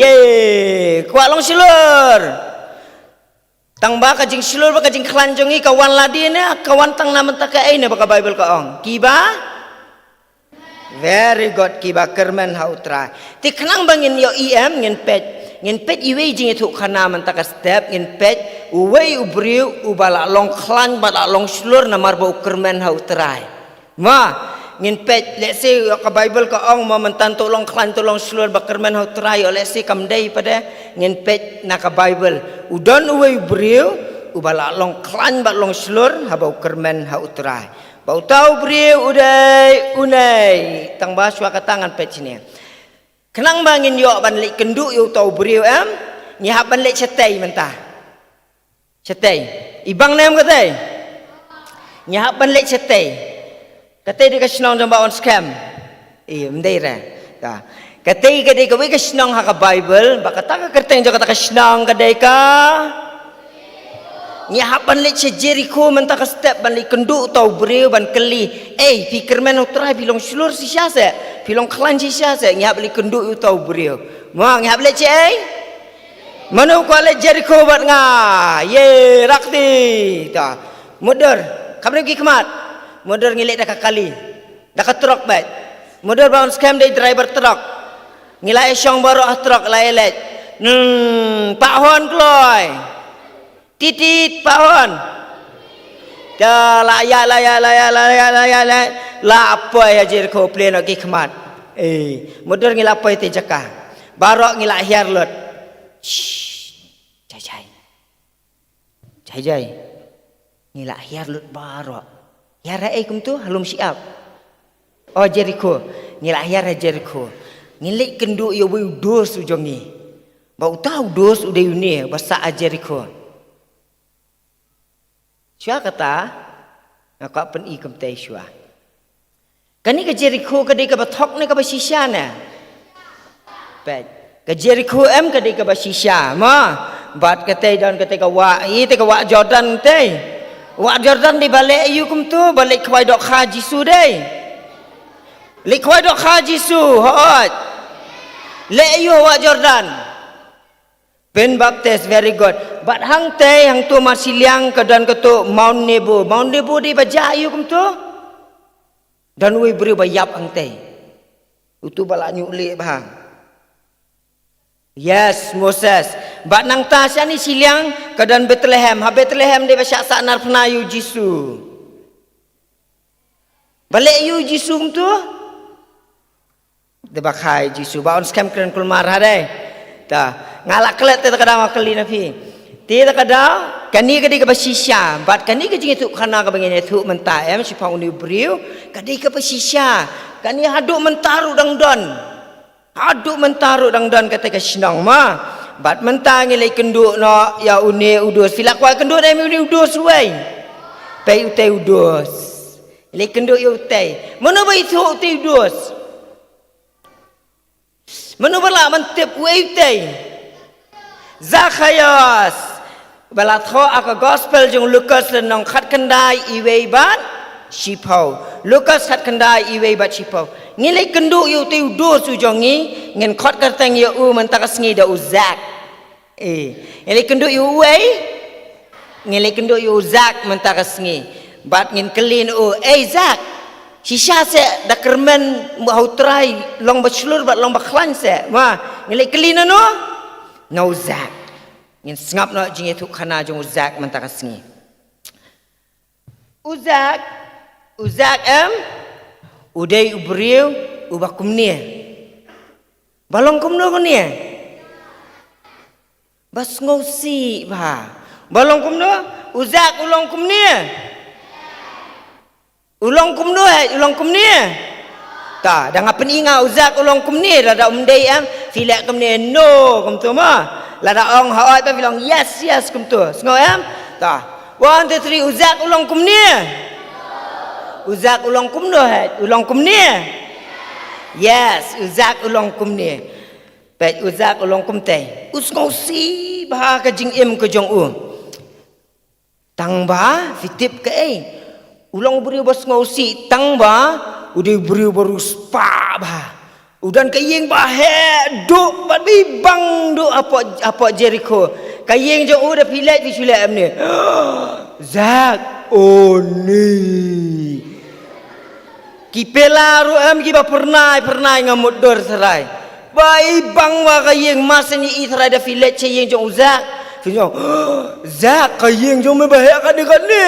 Ye, kwah long shlur. Tang ba ka jingshlur bad ka jingkhlaiñ jong ngi ka wan lade ne, ka wan tang na mynta kaei ne ba ka Bible ka ong? Kiba? Very good, kiba kyrmen ha U Trai. Te khnang ba ngin ïohi em, ngin peit, ngin peit iwei i jingïathuhkhana mynta ka step, ngin peit uwei u briew uba la long khlaiñ bad la long shlur namar ba u kyrmen ha U Trai. Ma, ngin peit, lehse ïoh ka Bible ka ong ma mynta to long khlaiñ to long shlur ba kyrmen ha U Trai, ïoh lehse kam dei pat de, ngin peit na ka Bible. U don uwei u briew uba la long khlaiñ bad long shlur haba u kyrmen ha U Trai. Ba uta u briew u dei une. Tang ba shuwa kata ngan peit shane. Khnang ba ngin ïoh ban leit kynduh ïa uta u briew em, ngi hap ban leit shatei mynta. Shatei. I bang ne em katei? Ngi hap ban leit shatei. Katei dei ka shnong jong Bah Onskhem. Ïa, ym dei re. Ka. Katei ka dei kawei ka shnong ha ka Baibl, bad kata ka kyrteng jong kata ka shnong ka dei ka. Ngi hap ban leit sha Jerikho mynta ka step ban leit kynduh uta u briew ban kylli. Ei, phi kyrmen U Trai, phi long shlur shisha se, phi long khlaiñ shisha se, ngi hap leit kynduh uta u briew. Mo, ngi hap leit sha ei? Mano kwah leit Jerikho bad nga? Ye, rakti. Ta. Mutdur. Kham ki khmat. Mutdur ngi leit da ka kali. Da ka trok bad. Mutdur Bah Onskhem dei driver trok. Ngi la ïa shong baroh ha trok la ïa leit. Hmm, pah hon kloi. Titit pah hon. Ta la ïa, la ïa, la ïa, la ïa, la ïa, la ïa. La poi ha Jerikho plie noh ki khmat. Eh, mutdur ngi la poi te jaka. Baroh ngi la hiar lut. Shh. Jai jai. Jai jai. Ngi la hiar lut baroh. Hiar ha ei kumtu, ha lum shyiap? Oh, Jerikho. Ngi la hiar ha Jerikho. Ngi leit kynduh ïa uwei u dos u jong ngi. Ba uta u dos u dei une ba sah ha Jerikho. Shuwa kata, nga kwah pyni kumtei shuwa. Kane ka Jerikho ka dei kaba thok ne kaba shisha ne? Peit. Ka Jerikho em ka dei kaba shisha, mo? Bad katei don katei ka wah, i te ka wah Jordan tei. Wah Jordan dei ba leh aïu kumtu, ba leit khwai dohkha Jisu dei. Leit khwai dohkha Jisu, hooid. Leh aïu ha wah Jordan? Pynbaptis, very good. Bad hangtei, hangto marshiliang ka don kato Mount Nebo. Mount Nebo dei ba jia aïu kumto? Don uwei u briew ba ïap hangtei. Uto ba la ñiuh lieh bha. Yes, Moses. Bad nangta shane shiliang ka don Bethlehem. Ha Bethlehem dei ba shah sahnarphna ïa u Jisu. Ba leh aïu u Jisu kumto? Te ba kha ïa u Jisu, Bah Onskhem kren kulmar ha dei. Ta, nga la klet te ta ka daw nga kylli na phi. Te ta ka daw, kane ka dei kaba shisha, bad kane ka jingïathuhkhana kaba ngin ïathuh mynta em, shaphang une u briew, ka dei kaba shisha. Kane haduh mynta ruh dang don. Haduh mynta ruh dang don kata ka shnong mo. Bad mynta ngi leit kynduh noh ïa une u dos. Phi la kwah kynduh ne em une u dos uwei? Peit utei u dos. Leit kynduh ïa utei. Mano ba ithuh utei u dos? Mano ba lah ban tip uei utei? Zakhaios. Ba la thoh ha ka gospel jong u Lukas lynnong khatkhyndai iwei bad shiphew. Lukas khatkhyndai iwei bad shiphew. Ngin leit kynduh ïa utei u dos u jong ngi, ngin khot kyrteng ïa u mynta ka sngi da u Zak. Eh, ngin leit kynduh ïa uwei? Ngin leit kynduh ïa u Zak mynta ka sngi. Bad ngin kylli na u, "Ei Zak, shisha se da kyrmen ha u Trai long ba shlur bad long ba khlaiñ se?" Mo, ngin leit kylli na no? Na u Zak. Ngin sngap noh jingïathuhkhana jong u Zak mynta ka sngi. U Zak, u Zak em, u dei u briew uba kumne? Ba long kumno kumne? Ba sngewsih bha. Ba long kumno? U Zak u long kumne? U long kumno, eh, u long kumne? Ta, da nga pyni nga u Zak u long kumne, lada um dei em, phi leh kumne, no, kumto mo. Lada ong hooid, phi long yes, yes, kumto. Sngew em? Ta. One, two, three, u Zak u long kumne? U Zak u long kumno, eh? U long kumne? Yes, u Zak u long kumne. Peit u Zak u long kumtei. U sngewsih bha ka jingim ka jong u. Tang ba, phi tip kaei? U long u briew ba sngewsih, tang ba, u dei u briew ba riewspah bha. U don ka ïing ba heh duh, bad ba ibang duh hapoh, hapoh Jerikho. Ka ïing jong u da phi leit phi shu leh em ne. Zak, oh ni. Ki pela ruh em kiba phyrnai, phyrnai nga mutdur tharai. Ba ibang ba ka ïing, mar shen i tharai da phi leit sha ïing jong u Zak. Phi ong, Zak, ka ïing jong me ba heh kane kane.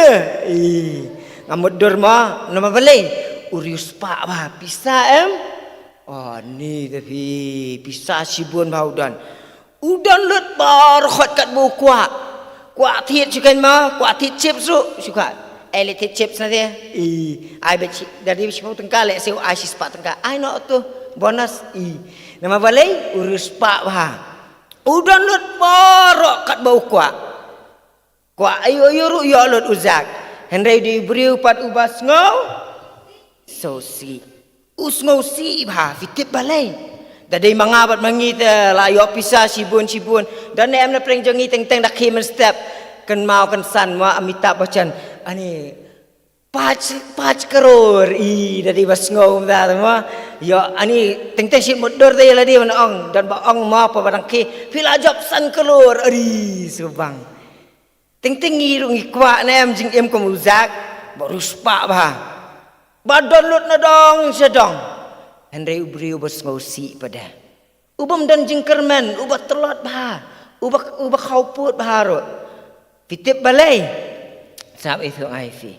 Ih, nga mutdur mo, namar balei? U riewspah bha, pisa em? Oh, ni te phi, pisa shibun bha u don. U don lut baroh khoit katba u kwah. Kwah thied shu kein mo, kwah thied chips ruh shu kwah. Ai leh thied chips na te. I, ai bad shi, da dei shiphew tyngka leh, shu ai shispah tyngka. Ai noh to, bonus. I, Namar balei? U riewspah bha. U don lut baroh katba u kwah. Kwah aïu aïu ruh ïoh lut u Zak. Hynrei u dei u briew pat uba sngewsih. U sngewsih bha, phi tip balei? Da dei ma nga bad ma ngi te la ïoh pisa shibun shibun. Don ne em na pdeng jong ngi teng teng da khie mynstep. Kynmaw kynsan ma Amitabh Bachchan. Ani, pach, pach karor, i, da dei ba sngew kumta te ma. Ïoh, ani, teng teng shi mutdur te ïa lade ban ong, don ba ong ma pa ba dang khie, phi la jop san karor, ari, subang. Teng teng ngi ruh ngi kwah ne em jingim kum u Zak, ba riewspah bha. Ba don lut na dong sha dong. Hynrei u briew uba sngewsih pat de. Ubym don jingkyrmen, uba tlot bha, uba, uba khawpud bha ruh. Phi tip balei? Sngap ïa phi, ong ïa phi.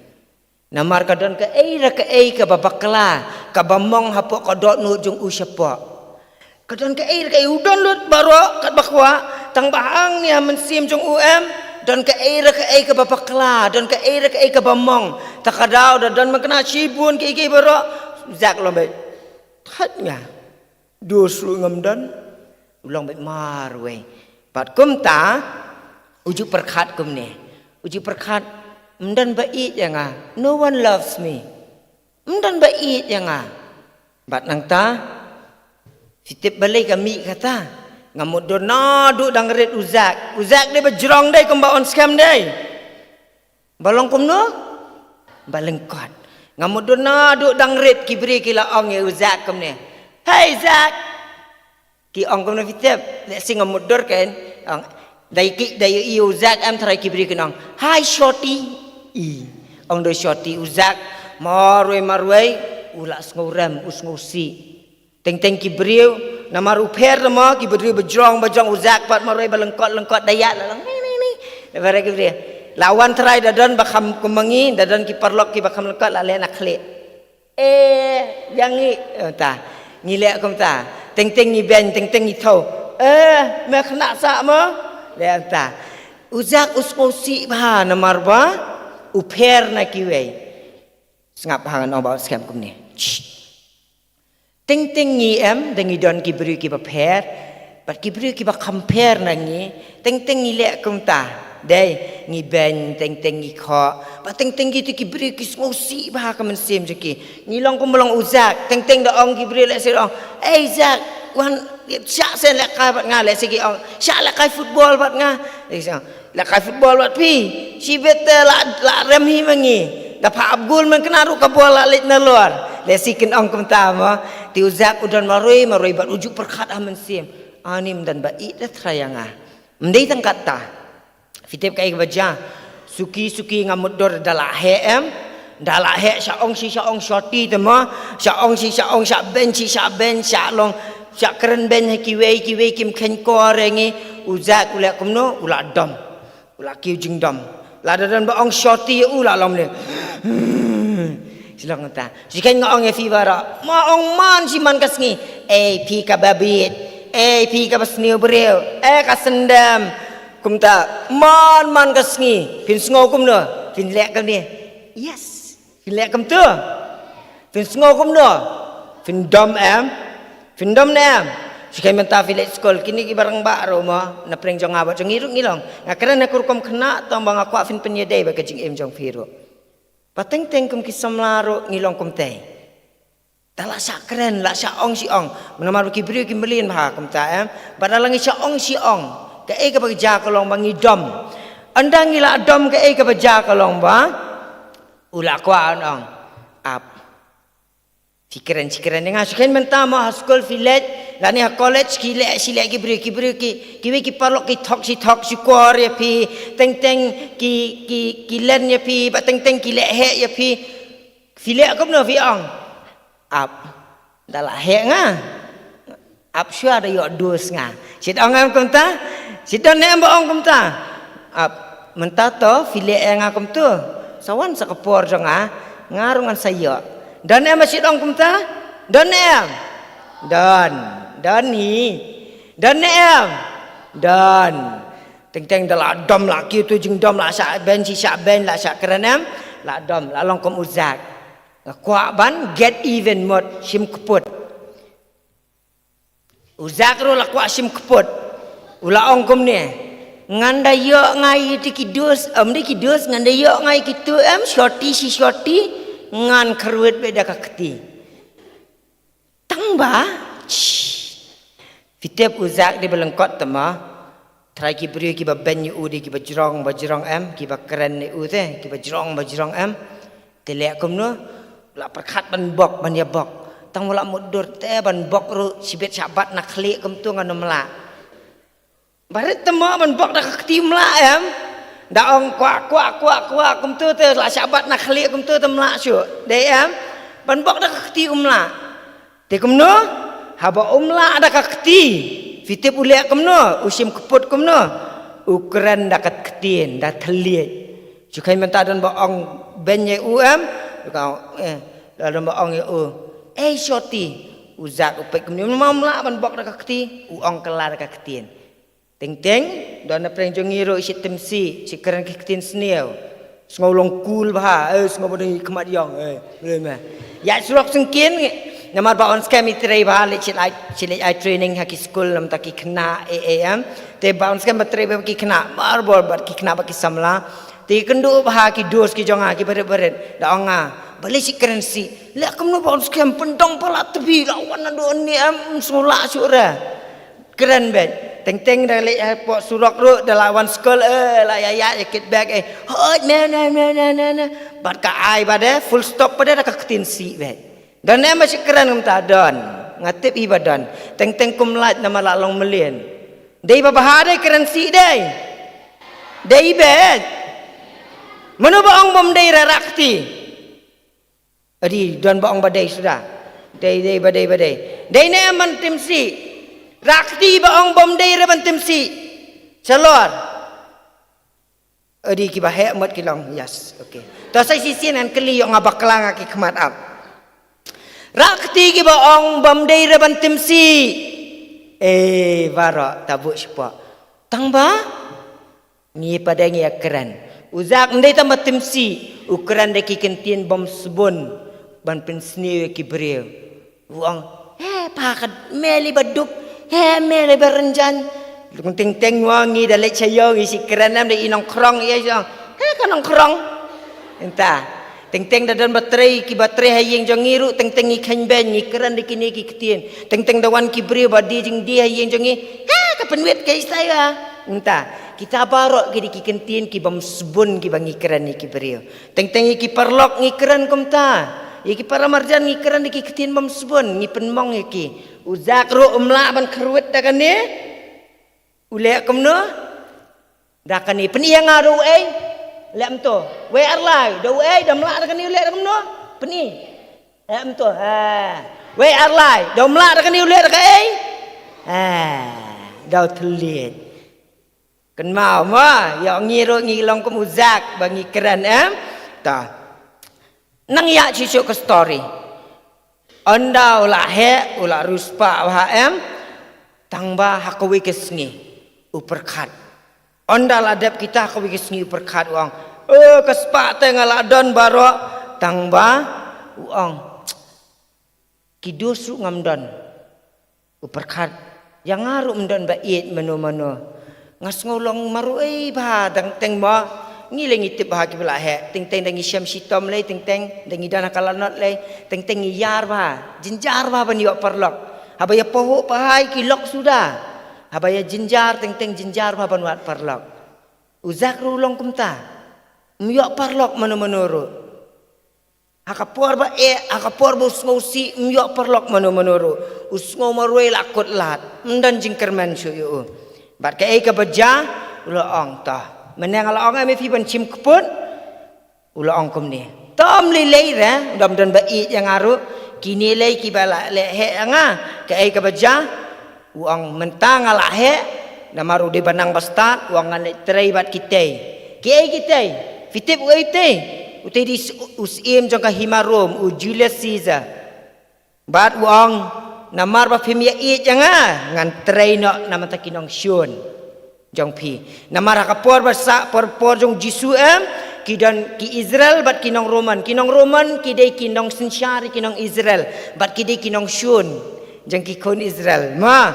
Namar ka don kaei re kaei kaba bakla, kaba mong hapoh ka dohnud jong u shapoh. Ka don kaei re kaei, u don lut baroh katba kwah, tang ba hangne ha mynsiem jong u em, don kaei re kaei kaba bakla, don kaei re kaei kaba mong. Ta ka daw da don man kane shibun kiei kiei baroh, Zak long beit. Thait nga. Dos ruh ngam don. U long beit marwei. Bad kumta, u ju pyrkhat kumne. U ju pyrkhat, ym don ba ïeit ïa nga. No one loves me. Ym don ba ïeit ïa nga. Bad nangta, phi tip balei ka mih kata. Nga mutdur naduh dang rit u Zak. U Zak dei ba jrong dei kumba un skhem dei. Ba long kumno? Ba lyngkot. Nga mutdur naduh dang rit ki briew ki la ong ïa u Zak kumne. Hei Zak! Ki ong kumno phi tip? Lehse nga mutdur kan. Ong, dei ki, dei ïa u Zak em tharai ki briew kin ong. Hai shorty. I. Ong dei shorty u Zak. Marwei marwei. U la sngewrem, u sngewsih. Teng teng ki briew, namar u pher namar ki briew ba jrong ba jrong u Zak pat marwei ba lyngkot lyngkot da ïa la long. Ni ni ni. Da baroh ki briew. La wan trai da don ba kham kum ma ngi, da don ki paralok kiba kham lyngkot la leh na khlieh. Eh, ïa ngi, eh, ta. Ngi leh kumta. Teng teng ngi beiñ, teng teng ngi thaw. Eh, me khynnah sah mo? Leh kumta. U Zak u sngewsih bha namar ba u pher na kiwei. Sngap ha ngan ong ba u skhem kumne. Shh. Teng teng ngi em, da ngi don ki briew kiba pher, bad ki briew kiba kham pher na ngi, teng teng ngi leh kumta. Dei, ngi beiñ, teng teng ngi khoh, bad teng teng kito ki briew ki sngewsih bha ka mynsiem jong ki. Ngi long kumba long u Zak, teng teng da ong ki briew lehse da ong, "Ei Zak, wan, shah shen lehkai bad nga," lehse ki ong, "Shah lehkai football bad nga." Lehse ong, Lehkai football bad phi. Shibit te la, la rem hi ma ngi. Da pha ap gol man kane ruh ka bol la leit nalor. Lehse kin ong kumta mo. Te u Zak u don marwei, marwei bad u ju pyrkhat ha mynsiem. Ani ym don ba ïeit da trai ïa nga. Ym dei tang katta. Phi tip kaei kaba jia. Suki, suki nga mutdur da la heh em. Da la heh sha ong shi sha ong shorty te mo. Sha ong shi sha ong sha beiñ shi sha beiñ sha long. Sha kren beiñ ha kiwei, kiwei kim kheiñ kor ïa ngi. U Zak u leh kumno, u la dom. U la kiew jingdom. Lada don ba ong shorty ïa u la long ne. Shi long kumta. Shi khein nga ong ïa phi baroh. Ma ong man shi man ka sngi. Ei phi kaba bieit. Ei phi kaba sniew briew. Ei ka syndem. Kumta man man ka sngi. Phin sngew kumno. Phin leh kumne. Yes. Phin leh kumta. Phin sngew kumno. Phin dom em. Phin dom ne em. Shi khein mynta phi leit skul kine kiba rangbah ruh mo. Na pdeng jong nga bad jong ngi ruh ngi long. Nga kren ha ka rukom khynnah tang ba nga kwah phin pynïadei bad ka jingim jong phi ruh. Ba teng teng kum ki samla ruh ngi long kumtei. Ta la shah kren, la shah ong shi ong. Namar ba ki briew ki mlien bha kumta em. Ba da la ngi shah ong shi ong. Kaei kaba jia ka long ba ngi dom. Ynda ngi la dom kaei kaba jia ka long ba u la kwah un ong. Ap. Phi kren shi kren ïa nga, shi kren mynta mo ha skul phi leit, lane ha college ki leh shi leh ki briew, ki briew ki, kiwei ki paralok ki thok shi thok shi kor ïa phi, teng teng ki, ki, ki len ïa phi, ba teng teng ki leh heh ïa phi. Phi leh kumno phi ong. Ap. Da la heh nga. Ap shuwa da ïoh dos nga. Shit ong em kumta? Shit don ne em ba ong kumta? Ap, mynta to phi leh ïa nga kumto. Sa wan sa ka por jong nga, nga ruh ngan sa ïoh. Don ne em ba shit ong kumta? Don ne em? Don. Don hi. Don ne em? Don. Teng teng da la dom la kiew tu jingdom la shah beiñ shi shah beiñ la shah kren em. La dom la long kum u Zak. Nga kwah ban get even mut shim kput. U Zak ruh la kwah shim kput. U la ong kumne. Ngan da ïoh nga ïa ki dos, em, da ki dos, ngan da ïoh nga ïa kitu, em, shorti shi shorti, ngan kyrwit beit da ka kti. Tang ba, shh. Phi tip u Zak dei ba lyngkot te ma. Trai ki briew kiba beiñ ïa u dei kiba jrong, ba jrong em, kiba kren ïa u te, kiba jrong, ba jrong em. Te leh kumno, la pyrkhat ban bok, ban ïa bok. Tang ba la mutdur te ban bok ruh, shibit shabat na khlieh kumtu ngan ym lah. Barit te ma ban bok da ka kti ym lah em. Da ong kwah, kwah, kwah, kwah, kumtu te la shabat na khlieh kumtu te ym lah shuh. Dei em, ban bok da ka kti ym lah. Te kumno? Haba um lah da ka kti. Phi tip u leh kumno? U shim kput kumno? U kren da ka ktien, da thylliej. Shu kheiñ mynta don ba ong beiñ ïa u em? Ka, eh, la don ba ong ïa u. Ei shorti. U Zak u peit kumne. Um lah ban bok da ka kti. U ong kylla da ka ktien. Teng teng, don na pdeng jong ngi ruh shi Timsih, shi kren ki ktien sniew. Sngew long cool bha, eh, sngew ba dei khmat ïong, eh, boleh meh. Ïa surok sengkin, namar ba ong skhem i trei bha, leit shi leit ai, shi leit ai training ha ki skul, namar ki khynnah, eh, eh, em. Te ba ong skhem ba trei bha ki khynnah, mar bor bad ki khynnah bad ki samla. Te kynduh bha ki dos ki jong nga, ki barit barit, da ong nga, balei shi kren sih, leh kumno ba ong skhem, pyndong palat tbi, la wan naduh ne em, sngew lah shuh re. Kren beit. Teng teng da leit hapoh surok ruh, da la wan skul, eh, la ïa ïa ïa kit bag, eh. Hoi, ne, ne, ne. Bad ka ai ba de, full stop ba de da ka ktien sih beit. Don em ba shi kren kumta don. Nga tip hi ba don. Teng teng kum lait namar la long mlien. Dei ba bha dei kren sih dei. Dei beit. Mano ba ong bym dei ra rak ti. Adi, don ba ong ba dei suda. Dei, dei, ba dei, ba dei. Dei ne em ban tim sih. Rak ti ba ong bym dei re ban tim sih. Shalor. Adi ki ba heh mut ki long. Yes, okay. To sa shisien ngan kylli ïoh nga bakla nga ki khmat ap. Rak ti ki ba ong bym dei re ban tim sih. Eh, baroh, tabu shapoh. Tang ba? Ngi pat dang ïa kren. U Zak ym dei tang ba tim sih, u kren da ki kyntien bym sbun, ban pynsniew ïa ki briew. U ong, eh, pa ka meli ba duk, eh, meli ba rynjan. Teng teng u ong ngi da leit sha ïew ngi shi kren em da i nongkhrong ïa shi ong, eh, ka nongkhrong. Ynta. Teng teng da don ba trei, ki ba trei ha ïing jong ngi ruh, teng teng ngi kheiñ beiñ, ngi kren da kine ki ktien. Teng teng da wan ki briew ba die jingdie ha ïing jong ngi. Ha, ka pynwit ka isai ba. Ynta, kita baroh ki dei ki ktien ki bym sbun ki ba ngi kren ïa ki briew. Teng teng ïa ki paralok ngi kren kumta. Ïa ki para marjan ngi kren da ki ktien bym sbun, ngi pynmong ïa ki. U Zak ruh um lah ban kyrwit da kane. U leh kumno? Da kane, pyni ïa nga da uei? Leh kumto. Wei Arlai, da uei? Da ym lah da kane u leh da kumno? Pyni. Leh kumto. Ha. Wei Arlai, da ym lah da kane u leh da kaei? Ha. Da u thylliej. Kynmaw mo, ïa ngi ruh ngi long kum u Zak ba ngi kren em. Ta. Nang ïa shisha ka story. Ynda u la heh, u la riewspah bha em. Tang ba ha kawei ka sngi u pyrkhat. Ynda la dep kita ha kawei ka sngi u pyrkhat u ong, eh, ka spah te nga la don baroh. Tang ba u ong, ki dos ruh ngam don. U pyrkhat, ïa nga ruh ym don ba ïeit mano mano. Nga sngew long marwei bha, teng teng mo. Ngi lei ngi tip bha ki ba la heh, teng teng da ngi shem shitom lei, teng teng da ngi don ha ka lanot lei, teng teng ngi ïar bha, jynjar bha ban ïoh paralok. Haba ïa pahuh pahai ki lok suda. Haba ïa jynjar, teng teng jynjar bha ban wad paralok. U Zak ruh u long kumta. Um ïoh paralok mano mano ruh. Ha ka por ba eh, ha ka por ba u sngewsih, um ïoh paralok mano mano ruh. U sngew marwei la kut lad. Ym don jingkyrmen shuh ïa u. Bad kaei kaba jia, u la ong to. Mynne nga la ong em ïa phi ban shim kput. U la ong kumne. To ym lei lei re, ym don ba ïeit ïa nga ruh. Kine lei kiba la leh heh ïa nga. Kaei kaba jia, u ong mynta nga la heh, namar u dei ba nang ba stad, u ong ngan leit trei bad kitei. Kiei kitei? Phi tip uei utei? Utei dei u syiem jong ka hima Rom, u Julius Caesar. Bad u ong, namar ba phim ïa ïeit ïa nga, ngan trei noh na bynta ki nongshun jong phi. Namar ha ka por ba sah por por jong Jisu em, ki don ki Israel bad ki nong Roman. Ki nong Roman ki dei ki nongsynshar ki nong Israel bad ki dei ki nongshun. Jong ki khun Israel. Ma.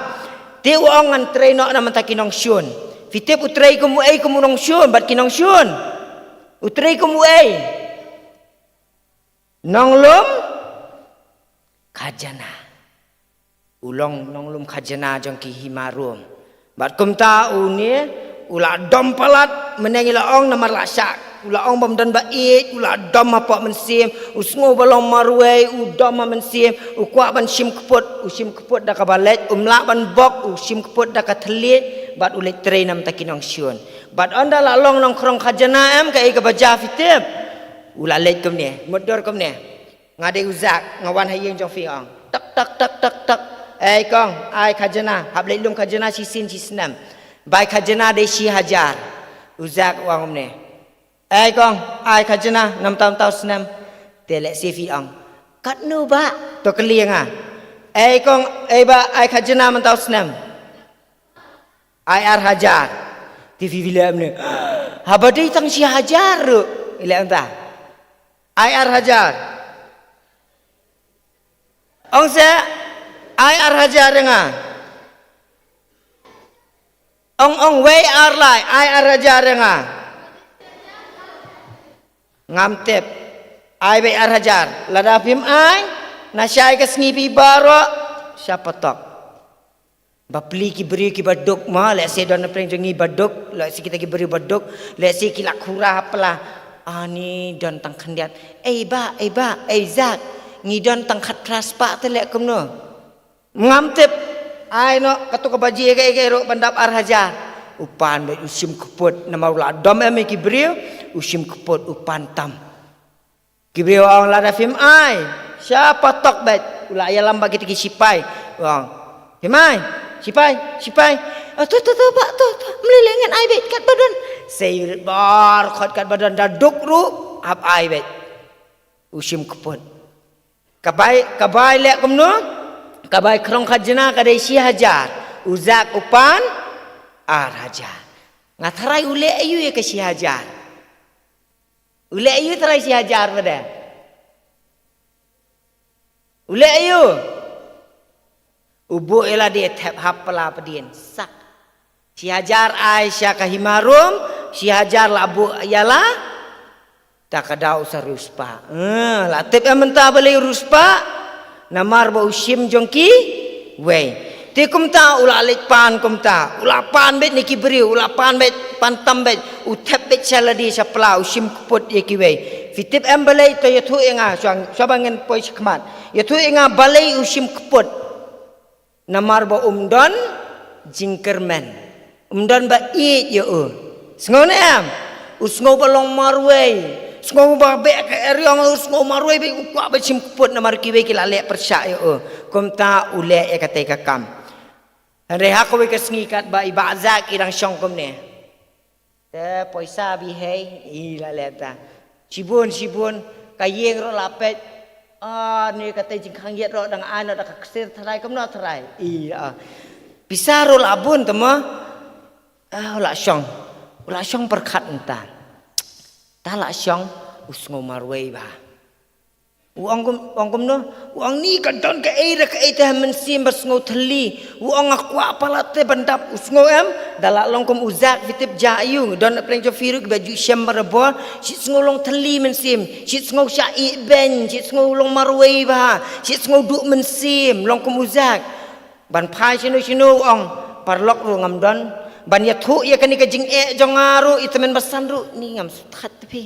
Te u ong ngan trei noh na bynta ki nongshun. Phi tip u trei kum u ei kum u nongshun, bad ki nongshun. U trei kum u ei. Nonglum khajana. U long nonglum khajana jong ki hima Rom. Bad kumta une, u la dom palat, mynne ngi la ong namar la shah. U la ong bym don ba ïeit, u la dom hapoh mynsiem, u sngew ba long marwei, u dom ha mynsiem, u kwah ban shim kput, u shim kput da kaba leit, um lah ban bok, u shim kput da ka thylliej, bad u leit trei na bynta ki nongshun. Bad ynda la long nongkhrong khajana em, kaei kaba jia phi tip. U la leit kumne, mutdur kumne. Nga dei u Zak, nga wan ha ïing jong phi ong. Tak, tak, tak, tak, tak. Ei kong, ai khajana, hap leit lum khajana shisien shisnem. Bai khajana dei shi hajar. U Zak u ong kumne. Ei kong, ai khajana, na bynta bynta u snem. Te lehse phi ong. Katno bah, to kylli ïa nga. Ei kong, ei bah, ai khajana mynta u snem. Ai ar hajar. Te phi leh kumne. Haba dei tang shi hajar ruh. Leh kumta. Ai ar hajar. Ong se, ai ar hajar ïa nga. Ong ong wei ar lai, ai ar hajar ïa nga. Ngam tip. Ai beit ar hajar. Lada phim ai, na shai ka sngi phi baroh, sha patok. Bapli ki briew kiba duk ma, lehse don na pdeng jong ngi ba duk, lehse kita ki briew ba duk, lehse ki la khura ha pla. Ani don tang khyndiat. Ei bah, ei bah, ei Zak. Ngi don tang khatphra spah te leh kumno. Ngam tip. Ai noh, katto kaba jia kaei kaei ruh ban dap ar hajar. U pan beit u shim kput, namar u la dom em ïa ki briew, u shim kput u pan tam. Ki briew ong lada phim ai. Sha patok beit. U la ïalam bad kita ki sipai. U ong. Phim ai. Sipai, sipai. Ah, to, to, to, bah, to, to. Mlei leh ngan ai beit katba don. Sei rit bar khot katba don da duk ruh. Hap ai beit. U shim kput. Ka bai, ka bai leh kumno? Ka bai khrong khajana ka dei shi hajar. U Zak u pan ar hajar. Nga tharai u leh aïu ïa ka shi hajar. U leh aïu trai shi hajar bad de. U leh aïu. U buh ïa lade thep hap pla pdien sak. Shi hajar ai sha ka hima Rom, shi hajar la buh ïa la. Ta ka dei u sa riewspah. Eh, la tip ïa mynta balei riewspah. Namar ba u shim jong kiwei. Te kumta u la leit pan kumta. U la pan beit na ki briew, u la pan beit, pan tam beit. U thep beit sha lade sha pla, u shim kput ïa kiwei. Phi tip em balei, to ïathuh ïa nga, shuwa, shuwa ba ngin poi shakhmat. Ïathuh ïa nga balei u shim kput. Namar ba um don jingkyrmen. Um don ba ïeit ïa u. Sngew ne em? U sngew ba long marwei. Sngew ba beh ka eriong, u sngew marwei bad u kwah ba shim kput namar kiwei ki la leh pyrshah ïa u. Kumta u leh ïa katei ka kam. Hynrei ha kawei ka sngi katba i Bah Zak i dang shong kumne. Te poisa bihei, i la leh ta. Shibun, shibun, ka ïing ruh la peit. Ah, ne katei jingkhang ïit ruh dang ai noh da ka ksir tharai kumno tharai. I, ah. Pisa ruh la bun te mo. Ah, u la shong. U la shong pyrkhat mynta. Ta la shong, u sngew marwei bha. U ong kum, u ong kumno, u ong ni ka don kaei re kaei te ha mynsiem ba sngew thylli. U ong nga kwah palat te ban dap, u sngew em, da la long kum u Zak, phi tip jia aiu, don na pdeng jong phi ruh kiba ju shem barabor, shi sngew long thylli mynsiem, shi sngew shah ïeh beiñ, shi sngew long marwei bha, shi sngew duh mynsiem, long kum u Zak. Ban phai shano shano u ong, paralok ruh ngam don, ban ïathuh ïa kane ka jingeh jong nga ruh, i tymmen basan ruh, ni ngam sngewthuh te phi.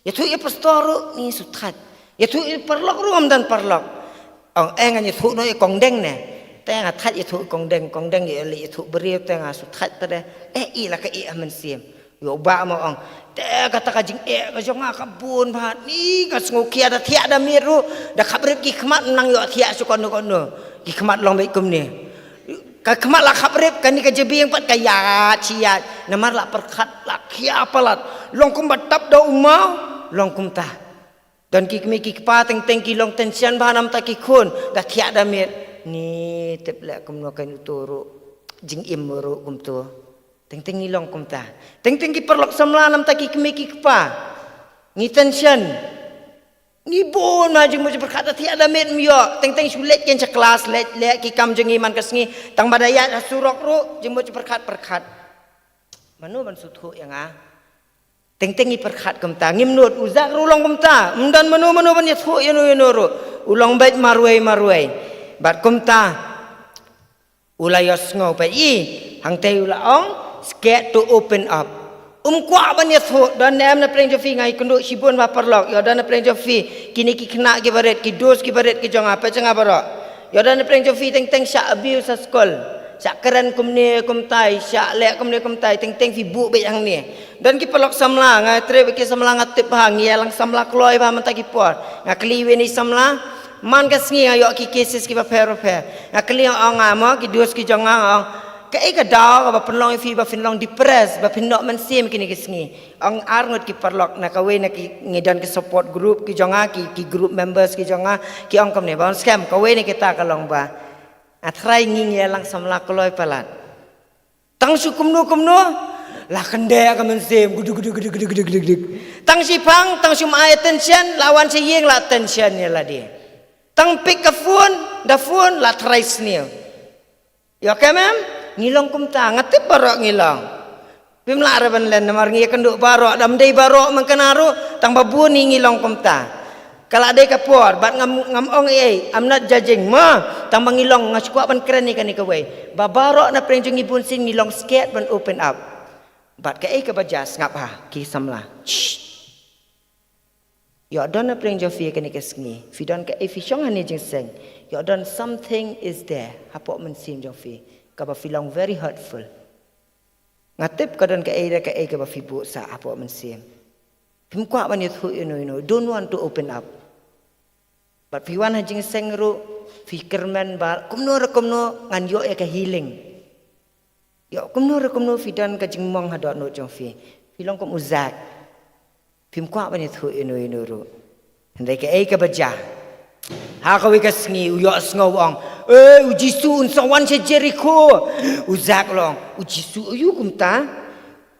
Ïathuh ïa pastor ruh, ni sngewthuh. Ïathuh ïa paralok ruh, ngam don paralok. Ong, eh, ngan ïathuh noh ïa kong Deng ne. Te nga thait ïathuh ïa kong Deng, kong Deng ïa leh ïathuh briew, te nga sngewthuh te de. Eh, i la ka ïeh ha mynsiem. Ïoh ba mo ong. Te kata ka jingeh ka jong nga ka bun bha. Ni nga sngew khia da thiah da miet ruh. Da khaprip ki khmat nang ïoh thiah shu kono kono. Ki khmat long beit kumne. Ka khmat la khaprip, kane ka jabieng pat ka ïaid shi ïaid. Namar la pyrkhat, la khia palat. Long kumba tap da u maw, long kumta. Don ki kmie ki kpa teng teng ki long tension bha namar ki khun, da thiah da miet. Ni tip leh kumno kein uto ruh. Jingim ruh kumto. Teng teng ngi long kumta. Teng teng ki paralok samla namar ki kmie ki kpa. Ngi tension. Ngi bun ma jingmut jingpyrkhat, da thiah da miet ym ïoh. Teng teng shu leit keiñ sha klas, leit leh ki kam jong ngi man ka sngi. Tang ba da ïaid ha surok ruh jingmut jingpyrkhat pyrkhat. Mano ban sngewthuh ïa nga? Teng teng ngi pyrkhat kumta, ngim nud. U Zak ruh u long kumta, ym don mano mano ban ïathuh ïa uno uno ruh. U long beit marwei marwei. Bad kumta u la ïohsngew pat, i, hangtei u la ong, scared to open up. Um kwah ban ïathuh. Don ne em na pdeng jong phi? Nga ïakynduh shibun bha paralok. Ïoh don na pdeng jong phi kine ki khynnah kiba rit, ki dos kiba rit ki jong nga, peit sha nga baroh. Ïoh don na pdeng jong phi teng teng shah abuse ha skul, shah kren kumne kumtai, shah leh kumne kumtai, teng teng phi buh beit hangne. Don ki paralok samla, nga trei bad ki samla, nga tip bha, ngi ïalang samla kloi bha mynta ki por. Nga kylli iwei na i samla, man ka sngi nga ïoh ki cases kiba pher bapher. Nga kylli, ong, nga, mo, ki dos ki jong nga, ong, kaei ka daw kaba pynlong ïa phi ba phin long depressed, ba phin noh mynsiem kine ki sngi? Ong ar ngut ki paralok na kawei na ki, ngi don ki support group ki jong nga, ki, ki group members ki jong nga, ki ong kumne, ba wan skhem, kawei na kita ka long ba nga tharai ngi ngi ïalang samla kloi palat. Tang shu kumno kumno la kyndeh ka mynsiem, guduk guduk guduk guduk guduk guduk. Tang shipang, tang shu ai attention, la wan sha ïing la attention ïa lade. Tang pick ka phone, da phone la tharai sniew. Ïoh, kem em? Ngi long kumta, nga tip baroh ngi long. Phim lah re ban len namar ngi ïakynduh baroh, da ym dei baroh man kane ruh, tang ba bun ngi ngi long kumta. Ka la dei ka por, bad ngam, ngam ong ei ei, I'm not judging, ma, tang ba ngi long, nga shu kwah ban kren ïa kane kawei. Ba baroh na pdeng jong ngi bunsien ngi long scared ban open up. Bad kaei kaba jia, sngap ha ki samla. Shh. Ïoh don na pdeng jong phi kane ka sngi, phi don kaei, phi shong hangne jingseng. Ïoh don something is there hapoh mynsiem jong phi, kaba phi long very hurtful. Nga tip ka don kaei re kaei kaba phi buh sah hapoh mynsiem. Phim kwah ban ïathuh ïa uno ïa uno, don't want to open up. Bad phi wan ha jingseng ruh, phi kyrmen ba kumno re kumno ngan ïoh ïa ka healing. Ïoh kumno re kumno phi don ka jingmong ha dohnud jong phi. Phi long kum u Zak. Phim kwah ban ïathuh ïa uno ïa uno ruh. Hynrei kaei kaba jia, ha kawei ka sngi u ïohsngew ong, "Ei, u Jisu un sa wan sha Jerikho." U Zak u la ong, "U Jisu, aïu kumta?"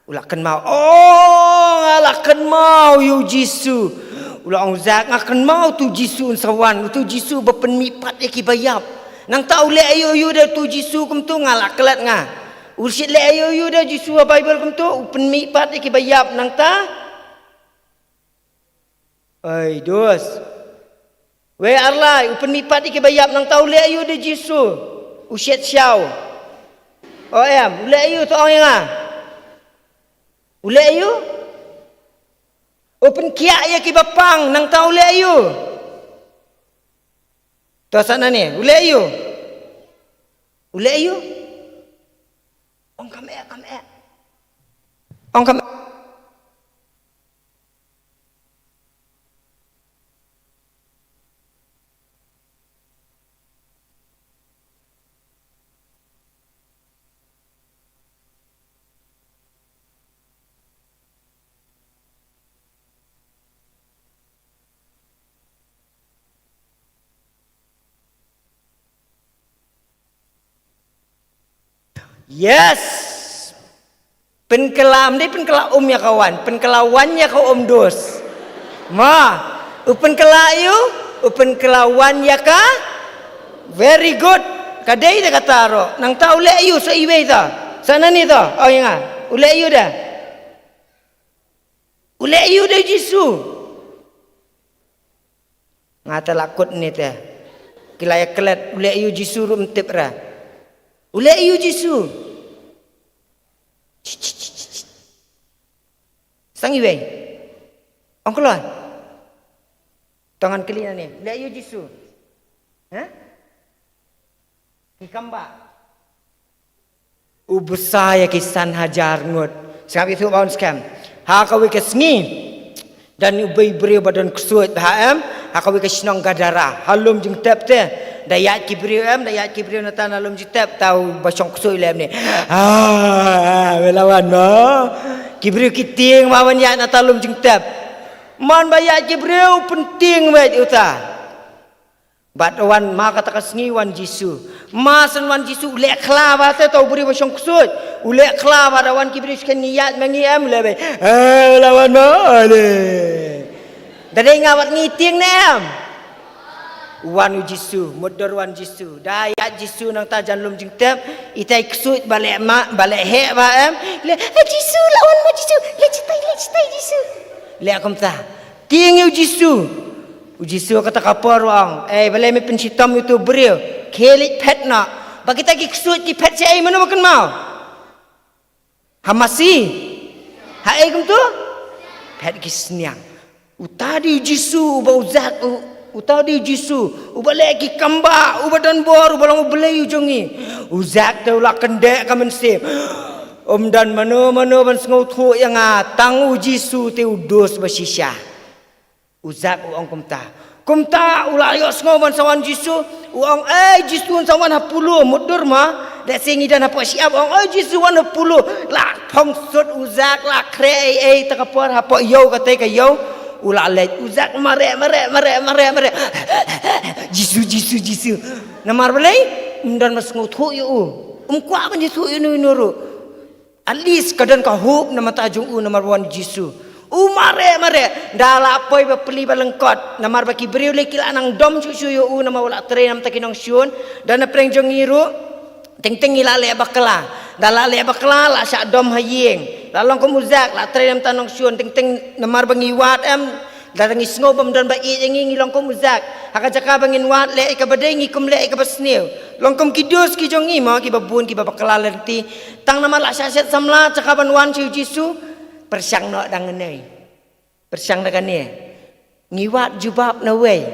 U la kynmaw, "Oh, nga la kynmaw ïa u Jisu." U la ong u Zak, "Nga kynmaw utu u Jisu un sa wan, utu u Jisu ba pynmihpat ïa kiba ïap. Nangta u leh aïu aïu de utu u Jisu kumto, nga la klet nga. U shait leh aïu aïu de u Jisu ha Baibl kumto, u pynmihpat ïa kiba ïap nangta." Oi, dos. Wei ar lai, u pynmihpat ïa kiba ïap nangta u leh aïu de u Jisu? U shet shaw. O em, u leh aïu, to ong ïa nga. U leh aïu? U pynkhiah ïa kiba pang nangta u leh aïu? To sa nangne, u leh aïu? U leh aïu? Ong kam eh, kam eh. Ong kam eh. Yes. Pynkylla, ym dei pynkylla um ïa ka wan, pynkylla wan ïa ka um dos. Ma, u pynkylla aïu, u pynkylla wan ïa ka. Very good. Ka dei da kata ruh. Nangta u leh aïu, sa iwei ta. Sa nangne ta. Ong ïa nga. U leh aïu da. U leh aïu da u Jisu. Nga te la kut ne te. Ki la ïa klet, u leh aïu Jisu ruh ym tip ra. U leh aïu Jisu. Sang iwei. Ong kloi. To ngan kylli nangne. U leh aïu Jisu. Ha? Ki kam ba. U bsa ïa ki san hajar ngut. Sngap ïathuh ba un skhem. Ha kawei ka sngi. Don uwei u briew ba don ksuid bha em. Ha kawei ka shnong Gadara. Ha lum jingtep te. Da ïaid ki briew em, da ïaid ki briew nangta na lum jingtep. Uta u ba shong ksuid leh em ne. Ah, wei la wan mo. Ki briew ki tieng ma ban ïaid nangta lum jingtep. Man ba ïaid ki briew pyntieng beit uta. Bad wan ma kata ka sngi wan Jisu. Ma shen wan Jisu, u leh khla ba te to u briew ba shong ksuid. U leh khla ba da wan ki briew shen ngi ïaid ma ngi em u leh beit. Eh, la wan ma le. Da dei nga wat ngi tieng ne em? Wan u Jisu, mutdur wan Jisu. Da ïa Jisu nangta jan lum jingtep, itai ksuid ba leh ma, ba leh heh ba em. Le, "Eh, Jisu, la wan mo Jisu. Le chitai, le chitai Jisu." Le kumta. Tieng ïa u Jisu. U Jisu kata ka por u ong, "Eh, balei me pynshitom ïa utu u briew? Khie leit phet noh." Ba kita ki ksuid ki phet sha ei, mano ba kynmaw? Ha masi. Ha ei kumtu? Phet ki sniang. Uta dei u Jisu uba u Zak u, uta dei u Jisu uba leh ki kambah, uba don bor, uba long u Blei u jong ngi. U Zak te u la kyndeh ka mynsiem. Um don mano mano ban sngewthuh ïa nga, tang u Jisu te u dos ba shisha. U Zak u ong kumta. Kumta u la ïohsngew ban sa wan Jisu. U ong, "Ei Jisu, sa wan ha pulu, mutdur ma." Lehse ngi don hapoh shyiap, u ong, "Ei Jisu, wan ha pulu." La phong sut u Zak, la khreh ei ei ta ka por hapoh ïew, katei ka ïew. U la leit, u Zak mareh, mareh, mareh, mareh, mareh. "Jisu, Jisu, Jisu." Namar balei? Um don ba sngewthuh ïa u. Um kwah ban ïathuh ïa uno uno ruh. At least ka don ka hope na bynta jong u namar ba wan Jisu. U mareh mareh, da la poi ba pli ba lyngkot, namar ba ki briew lei ki la nang dom shuh shuh ïa u namar u la trei na bynta ki nongshun. Da na pdeng jong ngi ruh, teng teng ngi la leh bakla. Da la leh bakla, la shah dom ha ïing. La long kum u Zak, la trei na bynta nongshun, teng teng namar ba ngi wad em, lada ngi sngew bym don ba ïeit ïa ngi, ngi long kum u Zak. Ha ka jaka ba ngin wad leh ïa kaba dei, ngi kum leh ïa kaba sniew. Long kum ki dos ki jong ngi mo, kiba bun, kiba bakla lynti. Tang namar la shah shet samla jaka ban wan sha u Jisu. Pyrshang noh da ngi, pyrshang da kane. Ngi wad jubab na wei.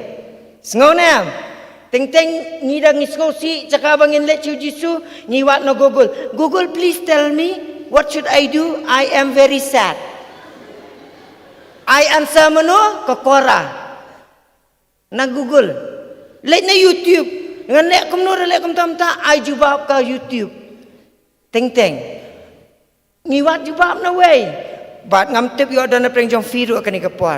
Sngew ne em? Teng teng ngi da ngi sngewsih jaka ba ngin leit sha u Jisu, ngi wad na Google. "Google, please tell me, what should I do? I am very sad." Ai answer mano? Ka Quran. Na Google. Leit na YouTube. Ngan leh kumno ruh leh kumta kumta, ai jubab ka YouTube. Teng teng. Ngi wad jubab na wei. Bad ngam tip ïoh don na pdeng jong phi ruh kane ka por.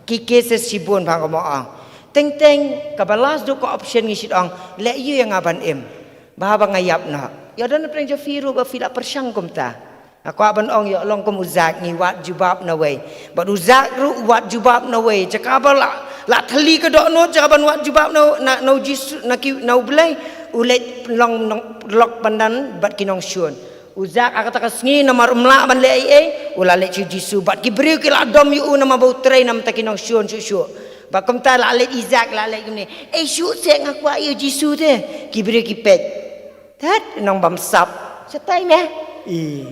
Ki cases shibun bha, nga ong. Teng teng, kaba last duh ka option ngi shu ong, leh ïa nga ban im. Bha ba nga ïap noh. Ïoh don na pdeng jong phi ruh ba phi la pyrshang kumta. Nga kwah ban ong ïoh long kum u Zak, ngi wad jubab na wei. Bad u Zak ruh u wad jubab na wei. Jaka ba la, la thylli ka dohnud, jaka ban wad jubab na, na, na u Jisu, na ki, na u Blei. U leit long nong, lok pandan bad ki nongshun. U Zak ha kata ka sngi namar um lah ban leh ei ei, u la leit sha u Jisu. Bad ki briew ki la dom ïa u namar ba u trei na bynta ki nongshun shuh shuh. Bad kumta la leit i Zak, la leit kumne. "Ei shuh seh, nga kwah ïa u Jisu te." Ki briew ki peit. Tat, nongbamsap. Shatai me? I.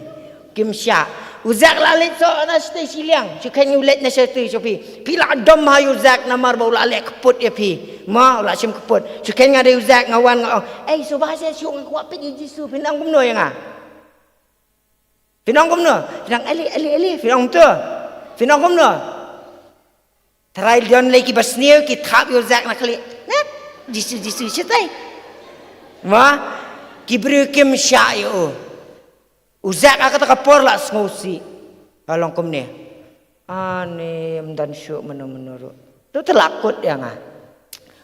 Kim shah. U Zak la leit soh na shatei shiliang. Shu kheiñ u leit na shatei sha phi. Phi la dom ha ïa u Zak namar ba u la leh kput ïa phi. Mo, u la shim kput. Shu kheiñ nga dei u Zak, nga wan nga ong, "Ei, sngewbha seh, shuh, nga kwah peit ïa u Jisu." Phin ong kumno ïa nga? Phin ong kumno? Phin ong, "Eli, Eli, Eli." Phin ong kumto? Phin ong kumno? Trai don lei kiba sniew, ki thap ïa u Zak na khlieh. Nep, Jisu, Jisu, shatai. Ma, ki briew kim shah ïa u. U Zak ha kata ka por la sngewsih. La long kumne. Ani, ym don shuh mano mano ruh. To te la kut ïa nga.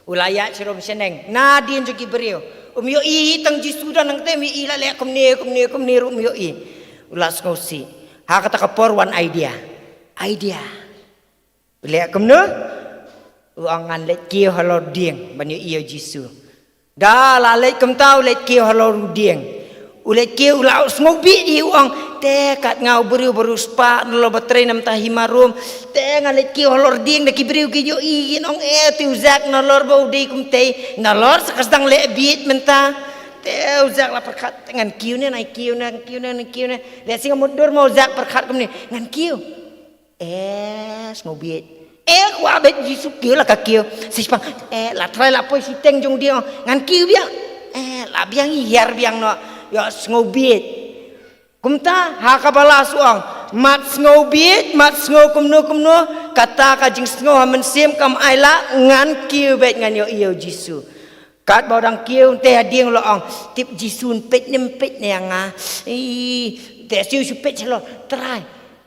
U la ïaid sharum shaneng. Nadien jong ki briew. Um ïohi tang Jisu don hangtei, um ïohi la leh kumne, kumne, kumne ruh um ïohi. U la sngewsih. Ha kata ka por wan idea. Idea. U leh kumno? U ong ngan leit kiew halor dieng ban ïohi ïa u Jisu. Da la leit kumta u leit kiew halor u dieng. U leit kiew u la sngewbit ïa u ong, te kat nga u briew ba riewspah nalor ba trei na bynta hima rum. Te nga leit kiew halor dieng da ki briew ki ïohi kin ong, eh, te u Zak nalor ba u dei kumtei. Nalor sa ka sdang leh bieit mynta. Te u Zak la pyrkhat, te ngan kiew ne, ngan kiew ne, ngan kiew ne, ngan kiew ne. Lehse nga mutdur mo, u Zak pyrkhat kumne, ngan kiew. Eh, sngewbit. Eh, kwah beit Jisu, kiew la ka kiew. Sa shiphang, eh, la trai la poi shiteng jong dieng. Ngan kiew biang. Eh, la biang, hiar biang noh. Ïoh sngewbit. Kumta, ha kaba la shu ong. Mat sngewbit, mat sngew kumno kumno. Kata ka jingsngew ha mynsiem kam ai la, ngan kiew beit, ngan ïohi ïa u Jisu. Katba u dang kiew, te ha dieng u la ong, tip Jisu un peit ne ym peit ne ïa nga. Ih, te shu shu peit shalor, Trai.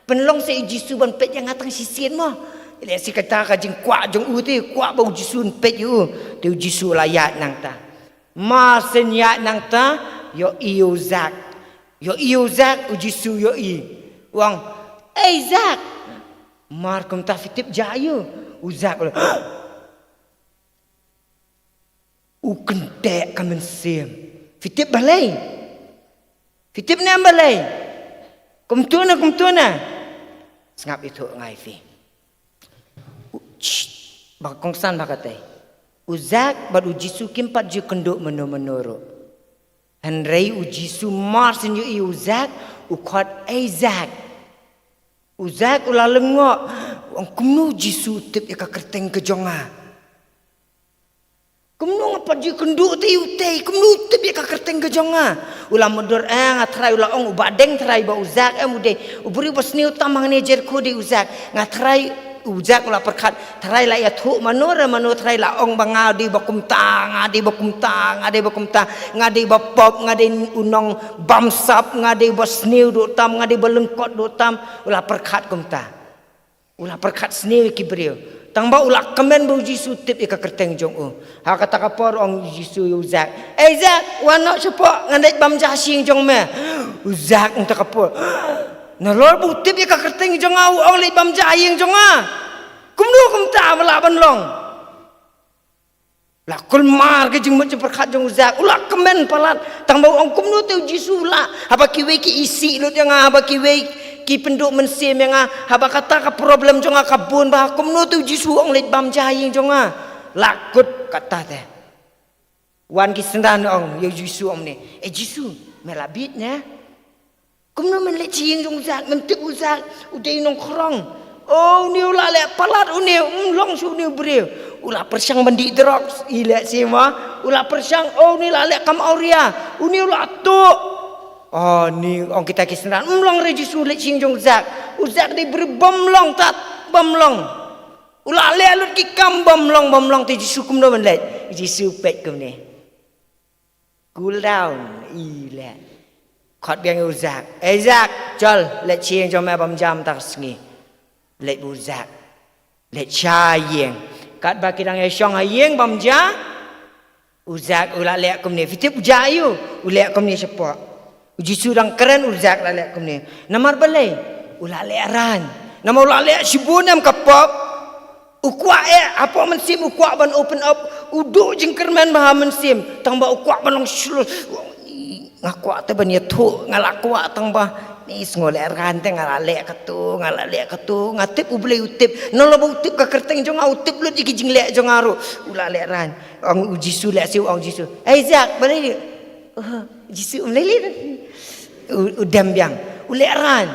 Pynlong seh u Jisu ban peit ïa nga tang shisien mo. Lehse kata ka jingkwah jong u te, kwah ba u Jisu un peit ïa u. Te u Jisu u la ïaid nangta. Mar shen ïaid nangta, ïohi ïa u Zak. Ïohi ïa u Zak, u Jisu ïohi. U ong, ei Zak. Mar kumta phi tip jia ïa u. U Zak u la, u kynteh ka mynsiem. Phi tip balei? Phi tip ne em balei? Kumto ne, kumto ne. Sngap ïathuh nga ïa phi. U, shh, ba kongsan ba katei. U Zak bad u Jisu kim pat ju kynduh mano mano ruh. Hynrei u Jisu mar syn ïohi u Zak, u khot, "Ei Zak." U Zak u la lyngngoh, u ong, "Kumno u Jisu u tip ïa ka kyrteng ka jong nga? Kumno nga pat ju kynduh te ïa utei, kumno u tip ïa ka kyrteng ka jong nga?" U la mutdur, eh, nga tharai u la ong u Bahdeng tharai ba u Zak, em, u dei u briew ba sniew tam hangne Jerikho dei u Zak. Nga tharai u Zak u la pyrkhat, tharai la ïathuh mano re mano, tharai la ong ba nga dei ba kumta, nga dei ba kumta, nga dei ba kumta, nga dei ba pop, nga dei u nongbamsap, nga dei ba sniew duh tam, nga dei ba lyngkot duh tam. U la pyrkhat kumta. U la pyrkhat sniew ïa ki briew. Tang ba u la kmen ba u Jisu u tip ïa ka kyrteng jong u. Ha kata ka por ong u Jisu ïa u Zak, "Ei Zak, wan noh shapoh, ngan leit bam ja ha shyieng jong me." U Zak, mynta ka por, nalor ba u tip ïa ka kyrteng jong nga u ong leit bam ja ha ïing jong nga. Kumno kumta ba lah ban long? La kulmar ka jingmut jingpyrkhat jong u Zak. U la kmen palat. Tang ba u ong, "Kumno te u Jisu u lah? Haba kiwei ki isih lut ïa nga, haba kiwei ki pynduh mynsiem ïa nga, haba kata ka problem jong nga ka bun bha, kumno te u Jisu u ong leit bam ja ha ïing jong nga?" La kut kata te. Wan ki synran ong ïa u Jisu, ong ne, "Eh Jisu, me la bieit ne? Kumno men leit sha ïing jong u Zak, men tip u Zak u dei u nongkhrong. O, une u la leh palat, une um long shuh une u briew. U la pyrshang ban dih drugs, i leh shuh ma. U la pyrshang, o, une u la leh kam awria, une u la tuh." O, ni ong kita ki synran, "Um long re Jisu leit sha ïing jong u Zak. U Zak dei briew bym long tat, bym long. U la leh lut ki kam bym long, bym long, te Jisu kumno men leit?" Jisu peit kumne. Cool down, i leh. Khot biang ïa u Zak. "Ei Zak, chol, leit sha ïing jong me bam ja mynta ka sngi." Leit u Zak. Leit sha ïing. Katba ki dang ïashong ha ïing bam ja, u Zak u la leh kumne. Phi tip u ja aïu? U leh kumne shapoh. U Jisu dang kren, u Zak la leh kumne. Namar balei? U la leh rain. Namar u la leh shibun em ka pop. U kwah eh, hapoh mynsiem u kwah ban open up, u duh jingkyrmen bha ha mynsiem, tang ba u kwah ban long shlur. "Nga kwah te ban ïathuh, nga la kwah, tang ba ni sngew leh rain te, nga la leh kato, nga la leh kato, nga tip U Blei u tip, nalor ba u tip ka kyrteng jong nga, u tip lut ïa ki jingleh jong nga ruh." U la leh rain. Ong u Jisu, leh shuh, ong Jisu, "Ei Zak, balei?" "Oh, Jisu, um lei lei." U, u dem biang. U leh rain.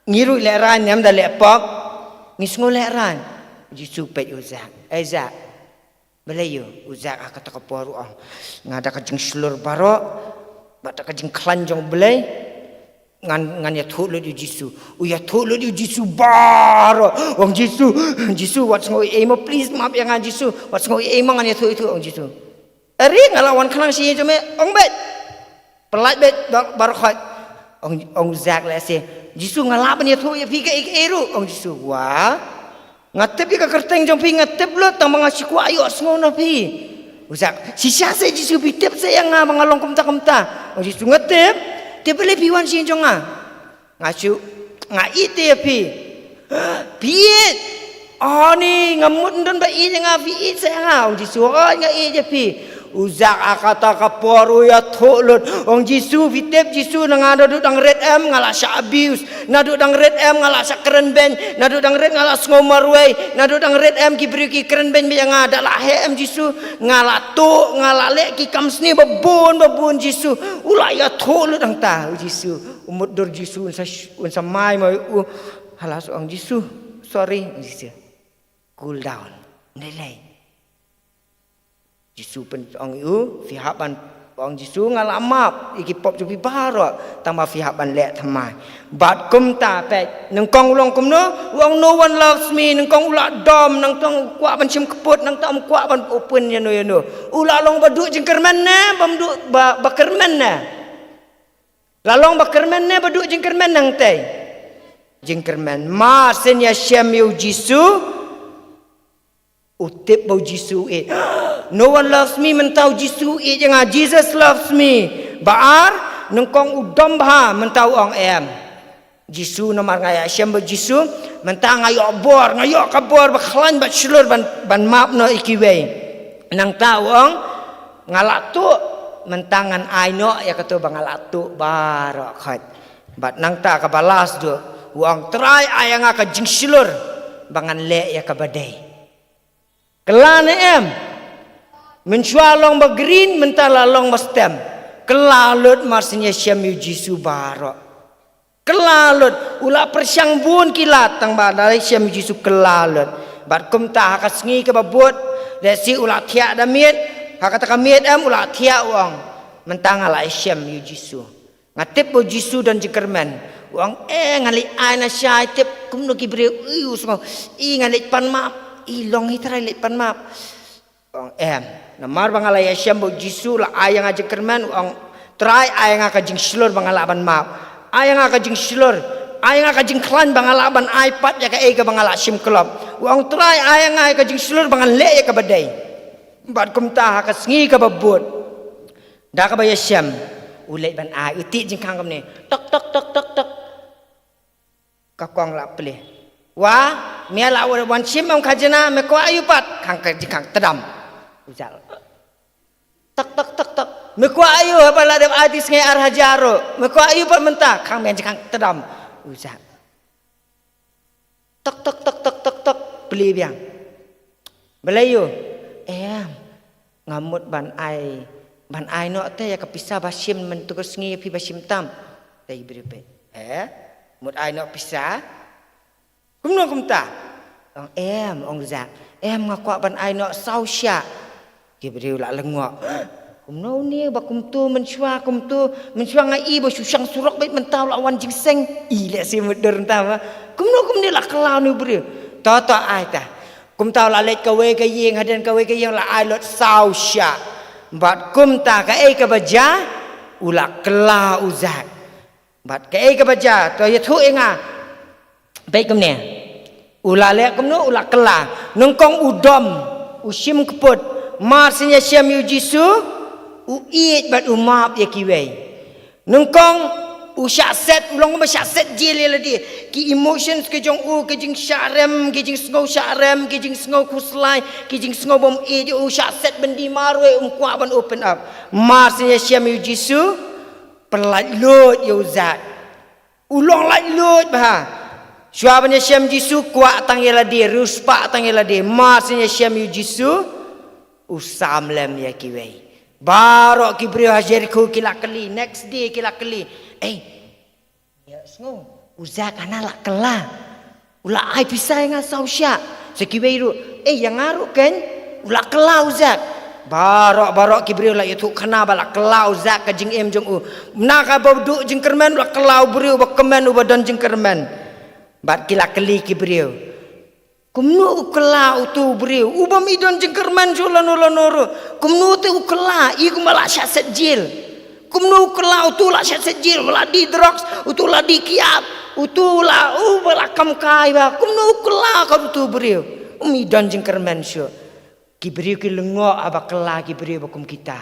"Ngi ruh leh rain, ym da leh pop. Ngi sngew leh rain." U Jisu peit u Zak. "Ei Zak, balei ïa u?" U Zak ha kata ka por u ong, "Nga da ka jingshlur baroh bad da ka jingkhlaiñ jong U Blei, ngan, ngan ïathuh lut ïa u Jisu." U ïathuh lut ïa u Jisu baroh. "Ong Jisu, Jisu, wat sngew ei ei mo, please map ïa nga Jisu. Wat sngew ei ei mo, ngan ïathuh, ïathuh, ong Jisu." "Eri, nga la wan khnang sha ïing jong me, ong beit. Pyllait beit bar-, baroh khoit." Ong, ong u Zak leh shuh, "Jisu, nga lah ban ïathuh ïa phi kaei kaei ruh." Ong Jisu, "Wa, nga tip ïa ka kyrteng jong phi, nga tip lut, tang ba nga shu kwah ïohsngew na phi." U Zak, "Shisha seh Jisu, phi tip seh ïa nga ba nga long kumta kumta." Ong Jisu, "Nga tip. Te balei phi wan sha ïing jong nga?" "Nga shu, nga ïeit ïa phi." "Phi ïeit? Ani, nga mut ym don ba ïeit ïa nga, phi ïeit seh ïa nga." Ong Jisu, "Hooid, nga ïeit ïa phi." U Zak ha kata ka por u ïathuh lut. "Ong Jisu, phi tip Jisu, na nga naduh dang rit em nga la shah abuse. Naduh dang rit em nga la shah kren beiñ. Naduh dang rit nga la sngew marwei. Naduh dang rit em ki briew ki kren beiñ beit ïa nga. Da la heh em Jisu, nga la tuh, nga la leh ki kam sniew ba bun ba bun Jisu." U la ïathuh lut hangta u Jisu. U mutdur Jisu, un sa sh-, un sa mai mo ïa u. Hala, sa ong Jisu, "Sorry," ong Jisu. "Cool down. Ym lei lei." Jisu pyn-, ong ïa u, "Phi hap ban," ong Jisu, "nga la map ïa ki pop jong phi baroh, tang ba phi hap ban leh thymmai." Bad kumta peit, nyngkong u long kumno? U ong, "No one loves me." Nyngkong u la dom, nyngkong u kwah ban shim kput, nyngkong u kwah ban open ïano ïano. U la long ba duh jingkyrmen ne bym duh, ba, ba kyrmen ne? La long ba kyrmen ne ba duh jingkyrmen hangtei? Jingkyrmen. Mar syn ïashem ïa u Jisu, u tip ba u Jisu u ïeit. "No one loves me," mynta u Jisu u ïeit ïa nga, "Jesus loves me." Ba ar, nyngkong u dom bha, mynta u ong em. Jisu, namar nga ïa shem bad Jisu, mynta nga ïoh bor, nga ïoh ka bor ba khlaiñ bad shlur ban, ban map noh ïa kiwei. Nangta u ong, nga la tuh, mynta ngan ai noh ïa kato ba nga la tuh baroh khoit. Bad nangta kaba last tu, u ong, Trai, ai ïa nga ka jingshlur ba ngan leh ïa kaba dei. Kylla ne em? Mynshuwa long ba green, mynta la long ba stem. Kylla lut, mar shen ïa shem ïa u Jisu baroh. Kylla lut, u la pyrshang bun ki lad tang ba la shem ïa u Jisu, kylla lut. Bad kumta ha ka sngi kaba bud, lehse u la thiah da miet, ha kata ka miet em u la thiah, u ong, mynta nga la shem ïa u Jisu. Nga tip ba u Jisu don jingkyrmen. U ong, eh, ngan leit ai na shai, tip kumno ki briew, i u sngew, i ngan leit pan map, i long hi Trai leit pan map. U ong, em, namar ba nga la ïa shem ba u Jisu la ai ïa nga jingkyrmen, u ong, Trai, ai ïa nga ka jingshlur ba nga lah ban map. Ai ïa nga ka jingshlur, ai ïa nga ka jingkhlaiñ ba nga lah ban ai pat ïa kaei kaba nga la shim klop. U ong, Trai, ai ïa nga ka jingshlur ba ngan leh ïa kaba dei. Bad kumta ha ka sngi kaba bud, da kaba ïa shem, u leit ban ai, u tih jingkhang kumne, tok, tok, tok, tok, tok. Ka kong la plie. Wa, me la wan shim ong khajna, me kwah aïu pat, khang ka jingkhang tdam. U Zak. Tok, tok, tok, tok. Me kwah aïu, haba la dep ai ti sngi ar hajar ruh. Me kwah aïu pat mynta, khang me jingkhang tdam. U Zak. Tok, tok, tok, tok, tok, tok, plie biang. Balei ïu? Em, nga mut ban ai, ban ai noh te ïa ka pisa ba shim mynta ka sngi ïa phi ba shim tam. Te i briew peit. Eh? Mut ai noh pisa? Kumno kumta? Ong em, ong Zak. Em, nga kwah ban ai noh saw shah. Ki briew la lyngngoh. Kumno une ba kumto, mynshuwa kumto, mynshuwa nga i ba shu shang surok beit, mynta u la wan jingseng. I leh shi mutdur mynta ba. Kumno kumne la kylla une u briew. To to ai ta. Kumta u la leit kawei ka ïing, hadien kawei ka ïing la ai lut saw shah. Bad kumta kaei kaba jia, u la kylla u Zak. Bad kaei kaba jia, to ïathuh ïa nga. Peit kumne. U la leh kumno, u la kylla. Nyngkong u dom, u shim kput. Mar shen ïa shem ïa u Jisu, u ïeit bad u map ïa kiwei. Nyngkong u shah set, u long kumba shah set jail ïa lade. Ki emotions ki jong u, ki jingshah rem, ki jingsngew shah rem, ki jingsngew khuslai, ki jingsngew bym ïeit, u shah set byndi marwei, um kwah ban open up. Mar shen ïa shem ïa u Jisu, pyllait luid ïa u Zak. U long laitluid bha. Shuwa ban ïashem Jisu, kwah tang ïa lade, riewspah tang ïa lade. Mar shen ïashem ïa u Jisu, u sam lem ïa kiwei. Baroh ki briew ha Jerikho ki la kylli, next day ki la kylli. Ei, ïa sngew, u Zak hana la kylla. U la ai pisa ïa nga saw shah. Sa kiwei ruh, ei, ïa nga ruh ken, u la kylla u Zak. Baroh, baroh ki briew la ïathuhkhana ba la kylla u Zak ka jingim jong u. Na kaba duh jingkyrmen, u la kylla u briew uba kmen, uba don jingkyrmen. Bad ki la kylli ki briew, kumno u kylla uto u briew uba ym i don jingkyrmen shuh lano lano ruh? Kumno te u kylla, i kumba la shah set jail? Kumno u kylla? Uto u la shah set jail, u la die drugs, uto u la die kiad, uto u la, uba la kam kai bha. Kumno u kylla ka uto u briew? Um i don jingkyrmen shuh. Ki briew ki lyngngoh haba kylla ki briew ba kum kita.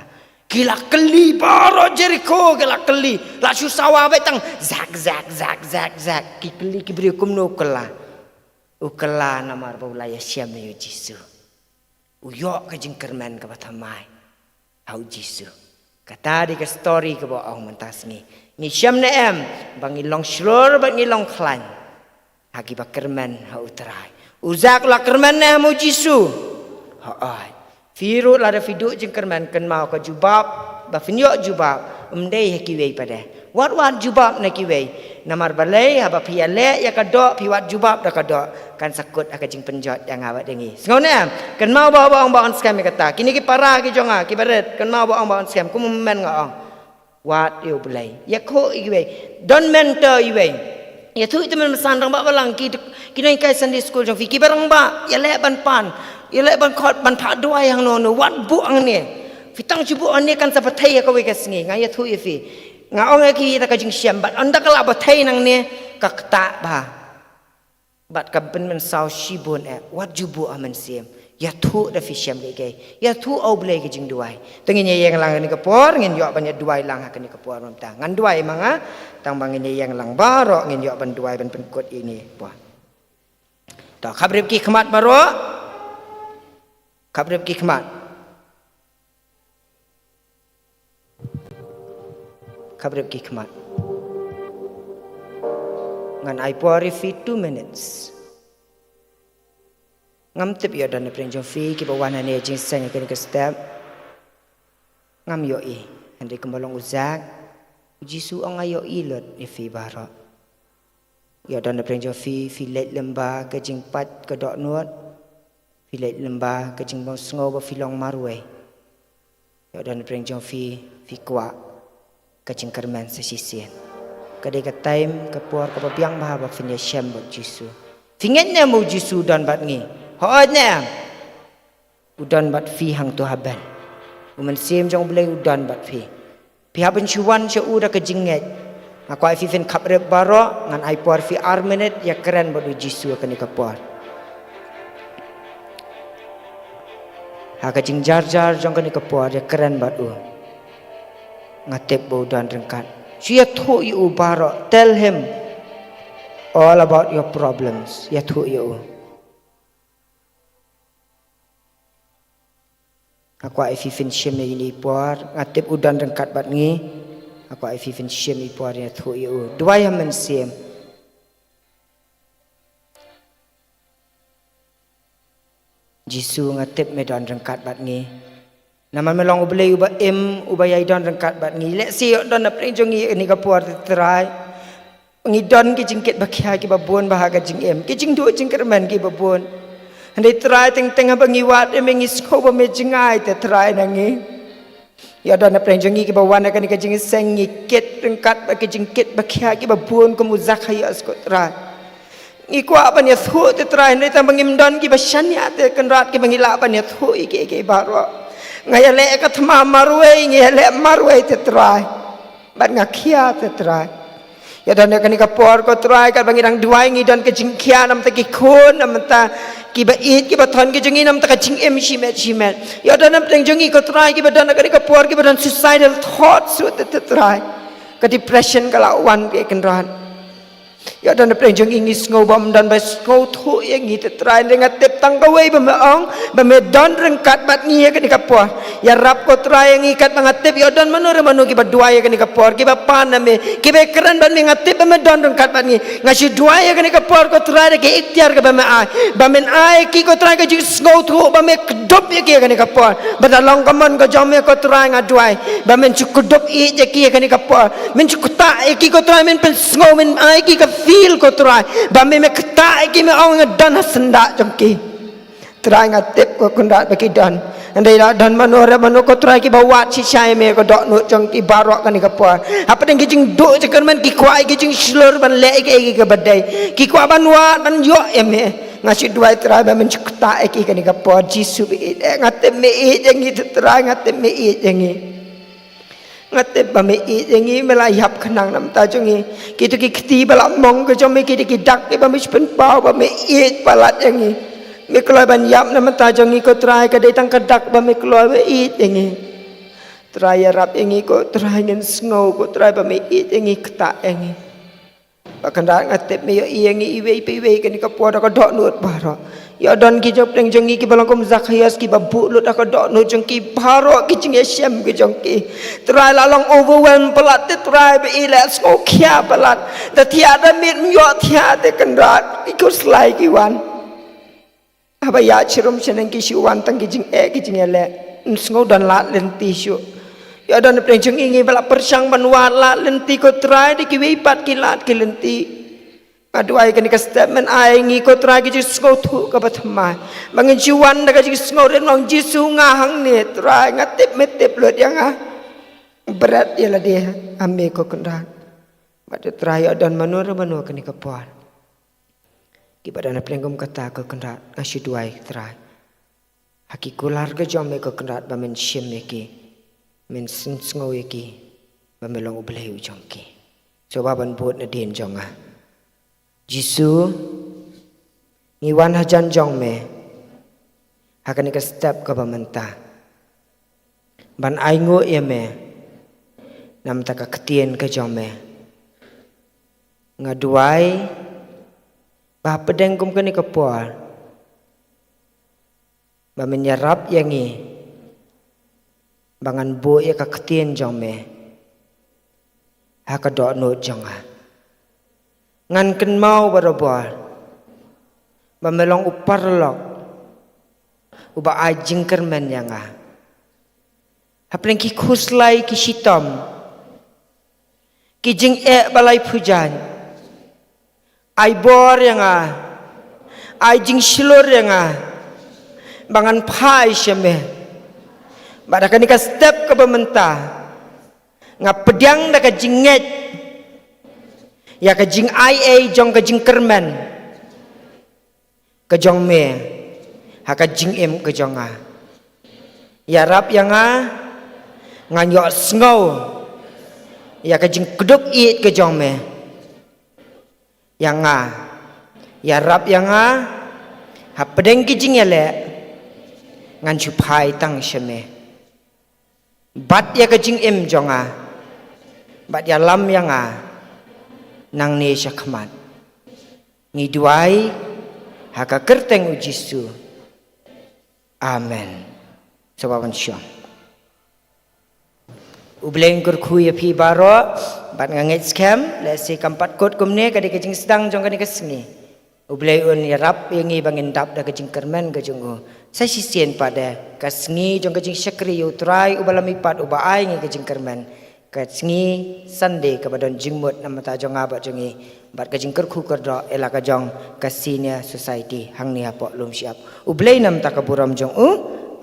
Ki la kylli baroh Jerikho, ki la kylli. La shu sawa beit tang Zak, Zak, Zak, Zak, Zak. Ki kylli ki briew kumno u kylla. U kylla namar ba u la ïashem ïa u Jisu. U ïoh ka jingkyrmen kaba thymmai ha u Jisu. Kata dei ka story kaba ong mynta sngi. Ngi shem ne em ba ngi long shlur bad ngi long khlaiñ ha kiba kyrmen ha u Trai. U Zak u la kyrmen ne em ha u Jisu? Hooid. Phi ruh lada phi duh jingkyrmen, kynmaw ka jubab ba phin ïoh jubab ym dei ha kiwei pat de. Wat wat jubab na kiwei. Namar balei? Haba phi ïaleh ïa ka doh, phi wad jubab da ka doh, kan sa kut ha ka jingpynjot ïa nga bad ïa ngi. Sngew ne em? Kynmaw ba, ba ong ba yn skhem ïa kata. Kine ki para ki jong nga kiba rit, kynmaw ba ong ba yn skhem, kum u men nga ong. Wad ïa u Blei. Ïakhuh ïa kiwei. Don mentor iwei. Ïathuh ïa u mynsan, rangbah balang, ki, ki nonghikai Sunday school jong phi, kiba rangbah, ïaleh ban pan, ïaleh ban khot, ban phah duwai hangno hangno, wat buh hangne. Phi tang shu buh hangne kan sa pyrthei ha kawei ka sngi, nga ïathuh ïa phi. Nga ong ïa ki da ka jingshem, bad ynda ka la pyrthei nangne, ka ktah bha. Bad ka pynmynsaw shibun eh, wat ju buh ha mynsiem. Ïathuh da phi shem kiei kiei. Ïathuh ha U Blei ka jingduwai. Te ngin ïeng lang kane ka por, ngin ïoh ban ïa duwai lang ha kane ka por mynta. Ngan duwai ma nga, tang ba ngin ïeng lang baroh, ngin ïoh ban duwai ban pynkut ïa kane ka por. To, khaprip ki khmat baroh. Khaprip ki khmat. Khaprip ki khmat. Ngan ai por ïa phi two minutes. Ngam tip ïoh don na pdeng jong phi kiba wan hangne jingïaseng ha kane ka step. Ngam ïohi. Hynrei kumba long u Zak, u Jisu u ong nga ïohi lut ïa phi baroh. Ïoh don na pdeng jong phi, phi leit lyngba ka jingpait ka dohnud. Phi leit lyngba ka jingbym sngew ba phi long marwei. Ïoh don na pdeng jong phi, phi kwah ka jingkyrmen sa shisien. Ka dei ka taim, ka por kaba biang bha ba phin ïashem bad u Jisu. Phi ngeit ne em u Jisu u don bad ngi? Hooid ne em? U don bad phi hangto ha ban. U Mynsiem jong U Blei u don bad phi. Phi hap ban shu wan sha u da ka jingngeit. Nga kwah ïa phi phin khaprip baroh, ngan ai por ïa phi ar minit, ïakren bad u Jisu ha kane ka por. Ha ka jingjarjar jong kane ka por, ïakren bad u. Nga tip ba u don ryngkat. Shu ïathuh ïa u baroh, tell him all about your problems. Ïathuh ïa u. Nga kwah ïa phi phin shim ïa ine i por, nga tip u don ryngkat bad ngi. Nga kwah ïa phi phin shim ïa i por ïathuh ïa u. Duwai ha u Mynsiem. Jisu, nga tip me don ryngkat bad ngi. Namar me long U Blei uba im, uba ïai don ryngkat bad ngi. Lehse ïoh don na pdeng jong ngi ïa kane ka por, Trai. Ngi don ki jingkit ba khia kiba bun bha ha ka jingim. Ki jingduh jingkyrmen kiba bun. Hynrei Trai, teng teng haba ngi wad ïa me ngi sngew ba me jngai te Trai na ngi. Ïoh don na pdeng jong ngi kiba wan ha kane ka jingïaseng, ngi kit ryngkat bad ki jingkit ba khia kiba bun kum u Zakhaios ko Trai. Ngi kwah ban ïathuh te Trai, hynrei tang ba ngim don kiba shaniah te Kynrad kiba ngi lah ban ïathuh ïa kiei kiei baroh. Nga ïaleh ka thma marwei, nga ïaleh marwei te Trai. Bad nga khia te Trai. Ïa don ïa kane ka por ko Trai, katba ngi dang duwai ngi don ka jingkhia namar ki khun, namar kiba ïeit kiba thon ki jong ngi, namar ka jingim shimet shimet. Ïa don na pdeng jong ngi ko Trai, kiba don ïa kane ka por, kiba don suicidal thoughts, te, te Trai. Ka depression ka la wan, ko Kynrad. Ïa don na pdeng jong ngi, ngi sngew bym don ba sngewthuh ïa ngi te Trai, hynrei nga tip tang kawei ba me ong ba me don ryngkat bad ngi ïa kane ka por. Ïarap ko Trai ïa ngi katba nga tip ïa don mano re mano kiba duwai ïa kane ka por, kiba pan na me, kiba kren bad me, nga tip ba me don ryngkat bad ngi. Nga shu duwai ïa kane ka por ko Trai da ka iktiar kaba me ai, ba men ai ki ko Trai ka jingsngewthuh, ba me kdup ïa ki ïa kane ka por. Ba da long ka mon ka jong me ko Trai, nga duwai ba men shu kdup ïa ki ïa kane ka por. Men shu ktah ïa ki ko Trai, men pynsngew, men ai ki ka feel ko Trai, ba me, me ktah ïa ki, me ong nga don ha syndah jong ki. Trai nga tip ko Kynrad ba ki don. Hynrei la don mano re mano ko Trai kiba wad shisha ïa me ko dohnud jong ki baroh kane ka por. Hapdeng ki jingduh jingkyrmen ki kwah ïa ki jingshlur ban leh ïa ki, ïa ki kaba dei. Ki kwah ban wad ban ïoh ïa me. Nga shu duwai Trai ba men shu ktah ïa ki kane ka por, Jisu ba ïeit. Eh, nga tip me ïeit ïa ngi te Trai, nga tip me ïeit ïa ngi. Nga tip ba me ïeit ïa ngi, me la ïap khnang na bynta jong ngi. Kito ki kti ba la mong ka jong me, kito ki dak kiba me shu pynpaw, ba me ïeit palat ïa ngi. Me kloi ban ïap na bynta jong ngi ko Trai, ka dei tang ka dak ba me kloi ba ïeit ïa ngi. Trai ïarap ïa ngi ko Trai, ngin sngew ko Trai ba me ïeit ïa ngi, ktah ïa ngi. Ba Kynrad nga tip me ïohi ïa ngi iwei pa iwei kane ka por da ka dohnud baroh. Ïa don ki jong pdeng jong ngi kiba long kum Zakhaios kiba buh lut da ka dohnud jong ki baroh ki jingïashem ki jong ki. Trai la long overwhelm palat te Trai ba i la sngew khia palat. Da thiah da miet ym ïoh thiah te Kynrad. Ki khuslai ki wan. Haba ïaid sharum shaneng ki shu wan tang ki jingeh ki jingïaleh. Ym sngew don lad lynti shuh. Ïa don pdeng jong ngi ngi ba la pyrshang ban wad lad lynti ko Trai da kiwei pat ki lad ki lynti. Nga duwai kane ka step men ai ngi ko Trai ki jingsngewthuh kaba thymmai. Ba ngin shu wan da ka jingsngew rit, ong Jisu nga hangne Trai, nga tip me tip lut ïa nga. Bret ïa lade ha me ko Kynrad. Bad Trai ïa don mano re mano kane ka por. Kiba don ha pdeng kum kata ko Kynrad, nga shu duwai Trai. Ha ki kular ka jong me ko Kynrad ba men shim ïa ki. Men pynsngew ïa ki. Ba me long U Blei u jong ki. Sngewbha ban bud nadien jong nga. Jisu, ngi wan hajan jong me. ha kane ka step kaba mynta ban ainguh ïa me namar ka ktien ka jong me. Nga duwai ba hapdeng kum kane ka por ba men ïarap ïa ngi ba ngan buh ïa ka ktien jong me ha ka dohnud jong nga. Ngan kynmaw barabor ba me long u paralok uba ai jingkyrmen ïa nga. Hapdeng ki khuslai ki shitom, ki jingeh ba lai phew jaiñ, ai bor ïa nga, ai jingshlur ïa nga ba ngan phai sha me. Bad ha kane ka step kaba mynta nga pdiang da ka jingngeit ïa ka jingai ei jong ka jingkyrmen ka jong me ha ka jingim ka jong nga. Ïarap ïa nga ngan ïohsngew ïa ka jingkdup ïeit ka jong me ïa nga. Ïarap ïa nga hapdeng ki jingïaleh ngan shu phai tang sha me. Bat ïa ka jingim jong nga bad ïalam ïa nga nangne sha khmat. Ngi duwai ha ka kyrteng u Jisu. Amen. Sngewbha ban shong. U Blei un kyrkhu ïa phi baroh. Bad nga ngeit skhem lehse kam pat kut kumne, ka dei ka jingsdang jong kane ka sngi. U Blei un ïarap ïa ngi ba ngin dap da ka jingkyrmen ka jong u. Sa shisien pat de ka sngi jong ka jingshakri ïa u Trai uba la mihpat uba ai ngi ka jingkyrmen. Ka sngi Sunday kaba don jingmut na bynta jong nga bad jong ngi bad ka jingkyrkhu kyrdoh ïa la ka jong ka Senior Society hangne hapoh Lumshyiap. U Blei na bynta ka burom jong u.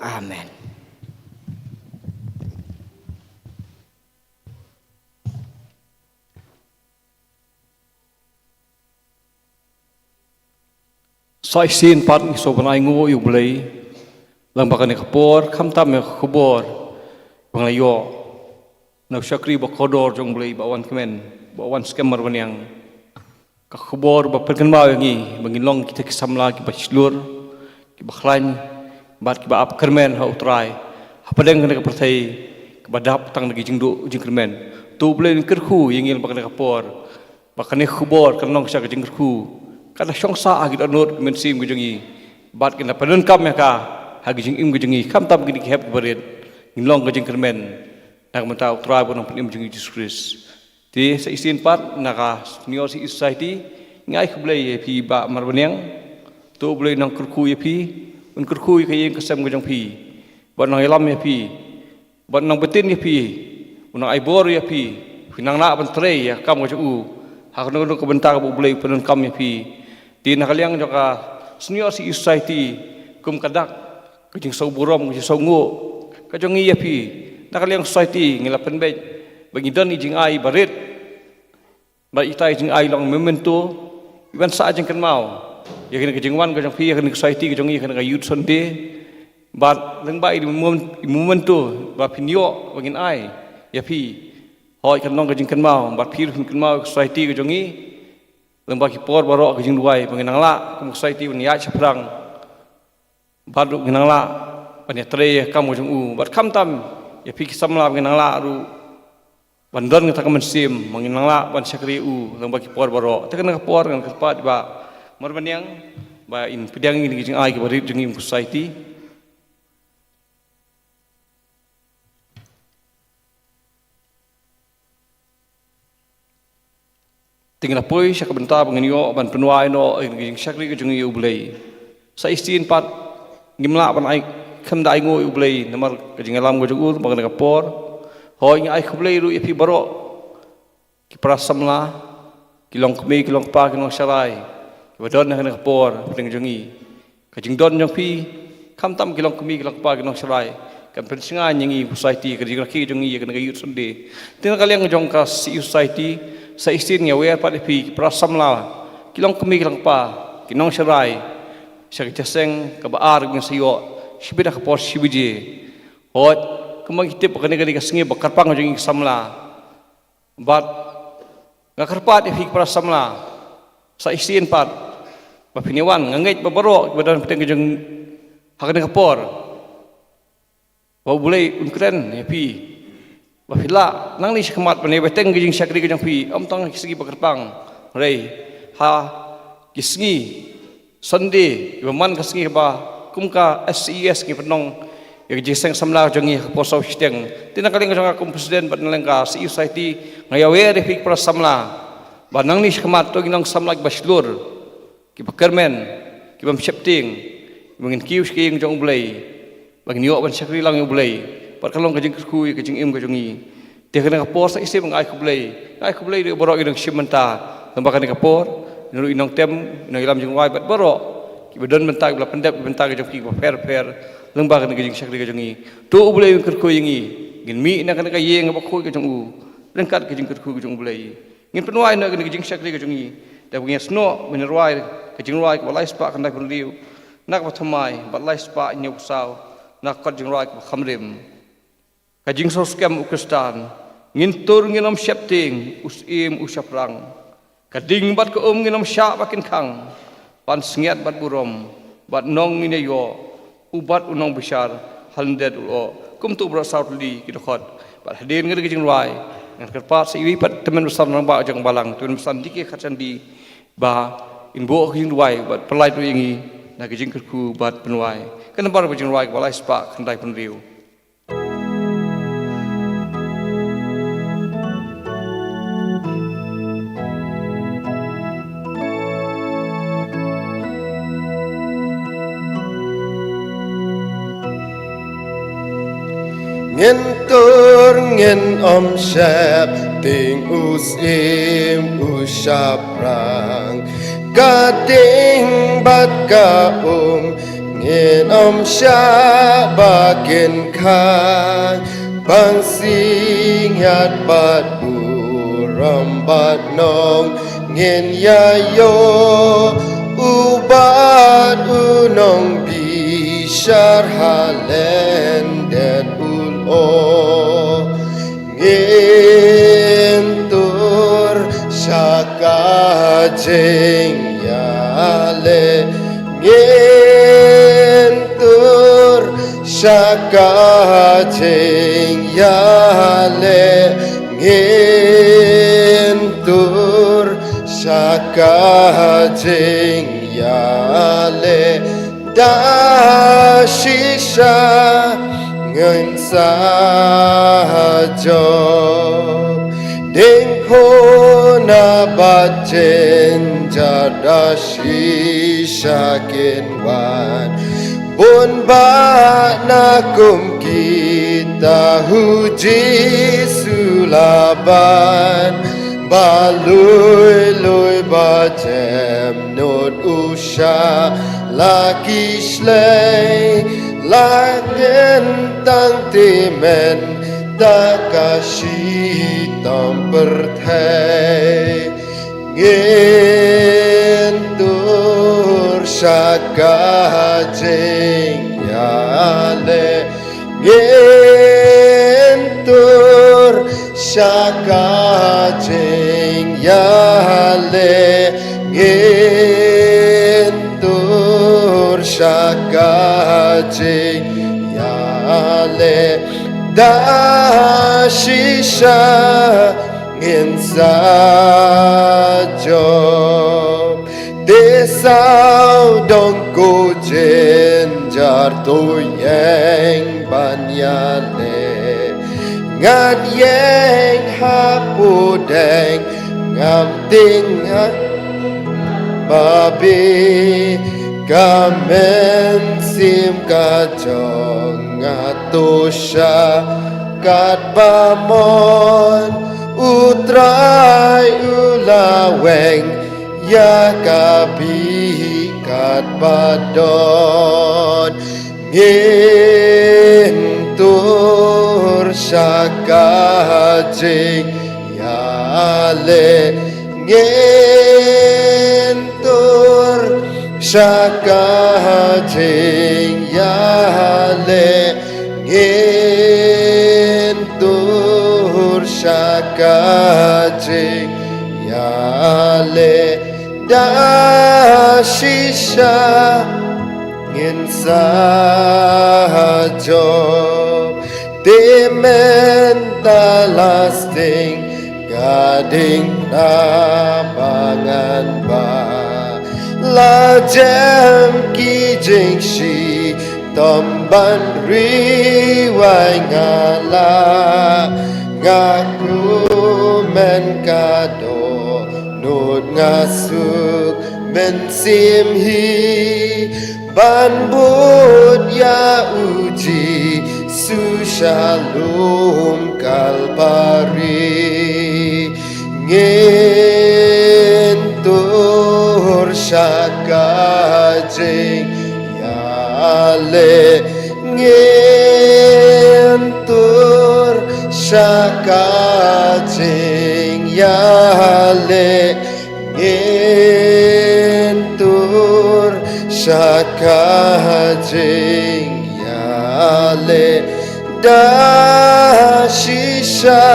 Amen. Sa shisien pat ngi sngewbha ban ainguh ïa u Blei lyngba kane ka por, khamtam ïa ka khubor ba nga la ïoh na u shakri ba kordor jong u Blei, Bah Wankmen, Bah Wanskhem Marbaniang. Ka khubor ba pynkynmaw ïa ngi ba ngin long kita ki samla kiba shlur, kiba khlaiñ bad kiba ap kyrmen ha u Trai hapdeng kane ka pyrthei kaba dap tang da ki jingduh jingkyrmen. To u Blei un kyrkhu ïa ngi lyngba kane ka por ba kane ka khubor kan long sha ka jingkyrkhu, kan da shong sah ha ki dohnud ki mynsiem ki jong ngi bad kan da pyndonkam ïa ka ha ki jingim ki jong ngi, khamtam kine ki hep kiba rit, ngin long ka jingkyrmen na ka bynta u Trai bad u Nongpynim jong ngi Jisu Khrist. Te sa shisien pat na ka Senior Citizen Society ngi ai khublei ïa phi Bah Marbaniang. To u Blei un nang kyrkhu ïa phi, un kyrkhu ïa ka ïing ka sem ka jong phi bad un nang ïalam ïa phi bad un nang btin ïa phi, un nang ai bor ïa phi, phin nang lah ban trei ïa ka kam ka jong u ha kano kano ka bynta kaba u Blei u pyndonkam ïa phi. Te na ka liang jong ka Senior Citizen Society, kum ka dak ka jingsngewburom, ka jingsngewnguh ka jong ngi ïa phi, na ka liang society ngi la pynbeit ba ngi don i jingai ba rit. Bad ita i jingai long memento iban sah jingkynmaw ïa kane ka jingwan ka jong phi ïa kane ka society ka jong ngi, ïa kane ka Youth Sunday. Bad lyngba i mem-, i memento ba phin ïoh ba ngin ai ïa phi, hooid kan long ka jingkynmaw bad phi ruh phin kynmaw ïa ka society ka jong ngi lyngba ki por baroh. Ka jingduwai ba ngin nang lah kum ka society ban ïaid shaphrang bad ruh ngin nang lah ban ïatrei ïa ka kam ka jong u bad khamtam ïa phi ki samla ba ngin nang lah ruh ban don kata ka mynsiem ba ngin nang lah ban shakri ïa u lyngba ki por baroh. Te kane ka por ngan kyrpad Bah Marbaniang ba in pdiang ïa kine ki jingai kiba rit jong ngi kum ka society. Te ngin ïa poi sha ka bynta ba ngin ïoh ban pynwai noh ïa ka jingshakri ka jong ngi ïa u Blei. Sa shisien pat ngim lah ban ai, khlem da ainguh ïa u Blei namar ka jingïalam ka jong u lyngba kane ka por. Hooid ngi ai khublei ruh ïa phi baroh ki para samla, ki longkmie ki longkpa, ki nongsharai kiba don ha kane ka por hapdeng jong ngi. Ka jingdon jong phi, khamtam ki longkmie ki longkpa, ki nongsharai, kan pynshngaiñ ïa ngi society, ka jingrakhe jong ngi ïa kane ka Youth Sunday. Te na ka liang jong ka Citizen Society, sa shisien ngi wer pat ïa phi ki para samla, ki longkmie ki longkpa, ki nongsharai, sha ka jingïaseng kaba ar ba ngin sa ïoh shibit ha ka por shi baje. Hooid, kumba ngi tip ba kane ka dei ka sngi ba kyrpang jong ngi ki samla. Bad nga kyrpad ïa phi ki para samla, sa shisien pat ba phin ïa wan, nga ngeit ba baroh kiba don hapdeng ka jong Ha kane ka por ba U Blei un kren ïa phi, ba phi lah nangne shakhmat ban ïa bteng ka jingshakri ka jong phi, ym tang ha ki sngi ba kyrpang, hynrei ha ki sngi Sunday, ba man ka sngi ba kum ka S C E S ngi pynlong ïa ka jingseng samla jong ngi ha ka por saw shiteng. Te na ka liang jong nga kum president bad na liang ka C E Society, nga ïawer ïa phi ki para samla ba nangne shakhmat to ngin long samla kiba shlur, kiba kyrmen, kiba ym sheptieng, ba ngin kiew sha ka ïing jong U Blei, ba ngin ïoh ban shakri lang ïa U Blei, bad ka long ka jingkyrkhu ïa ka jingim ka jong ngi. Te ha kane ka por sa shisien nga ai khublei, nga ai khublei ïa baroh ki nongshim bynta lyngba kane ka por, ïa ki nongtem, ïa ki nongïalam jingrwai bad baroh kiba don bynta, kiba la pyndep ki bynta ka jong ki kiba pher pher lyngba kane ka jingshakri ka jong ngi. To U Blei un kyrkhu ïa ngi, ngin mih na kane ka ïing bakhuid ka jong U ryngkat ka jingkyrkhu ka jong U Blei. Ngin pynwai noh kane ka jingshakri ka jong ngi da kaba ngin ïasnoh ban rwai ka jingrwai kaba lai spah khyndai phew hynriew, na kaba thymmai bad lai spah hynñiew phew saw, na ka kot jingrwai kaba kham rim. Ka jingsngewskhem u Khristan: Ngin tur ngin ym sheptieng, u syiem u shaphrang. Ka ding bad ka um ngin ym shah ba kin khang, pansngiat bad burom bad nong ngin ïa ïoh, u bad u nongbishar ha lyndet u lyoh. Kumto baroh saw tylli ki dkhot. Bad hadien kane ka jingrwai ngan kyrpad sa iwei pat tymmen basan rangbah jong ka balang, tymmen basan D K Kharchandi, ba in buh ka jingrwai bad pynlait ruh ïa ngi na ka jingkyrkhu bad pynwai. Ka nambar ka jingrwai kaba lai spah khyndai phew hynriew. Ngin tur ngin ym sheptieng, u syiem u shaphrang. Ka ding bad ka um ngin ym shah ba kin khang, pansngiat bad burom bad nong ngin ïa ïoh, u bad u nongbishar ha lyndet u lyoh. Ngin tur sha ka jingïaleh, ngin tur sha ka jingïaleh, ngin tur sha ka jingïaleh. Da shisha ngin sa jop, diengphna bad jynjar da shisha kin wan. Bun bah na kum kita u Jisu la ban, ba lui lui ba jem nud u shah la ki shlei, la ken tang tymmen da ka shitom pyrthei. Ngin tur sha ka jingïaleh, ngin tur sha ka jingïaleh, ngin tur sha ka jingïaleh. Da shisha ngin sa jop. Te sawdong ko jynjar, to ïeng ban ïaleh. Ngan ïeng ha pdeng, ngam tieng babe. Ka mynsiem ka jong nga to shah katba mon, U Trai u la weng ïa ka bih katba don. Ngin tur sha ka jingïaleh, ngin tur sha ka jingïaleh, ngin tur sha ka jingïaleh. Da shisha Ngin sa jop te mynta la sting ka ding na ba ngan ba la jem ki jingshitom ban ri wai nga la nga kmen ka dohnud nga suk mynsiem hi ban bud ïa u Jisu sha lum Kalbari. Ngin tur sha ka jingïaleh, ngin tur sha ka jingïaleh, ngin tur sha ka jingïaleh da shisha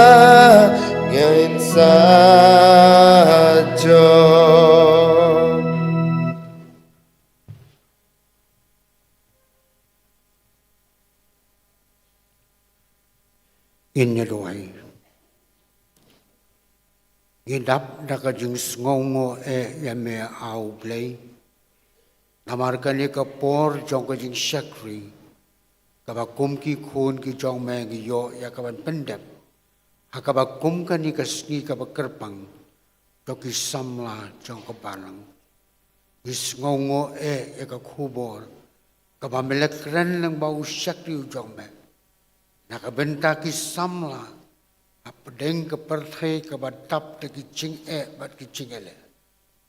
ngin sa jop. Ngin ïa duwai. Ngi dap da ka jingsngewnguh eh ïa me, A U Blei. Namar kane ka por jong ka jingshakri kaba kum ki khun ki jong me ngi ïoh ïa kaban pyndep ha kaba kum kane ka sngi kaba kyrpang jong ki samla jong ka balang. Ngi sngewnguh eh ïa ka khubor kaba me la kren lyngba u shakri u jong me na ka bynta ki samla hapdeng ka pyrthei kaba dap da ki jingeh bad ki jingïaleh,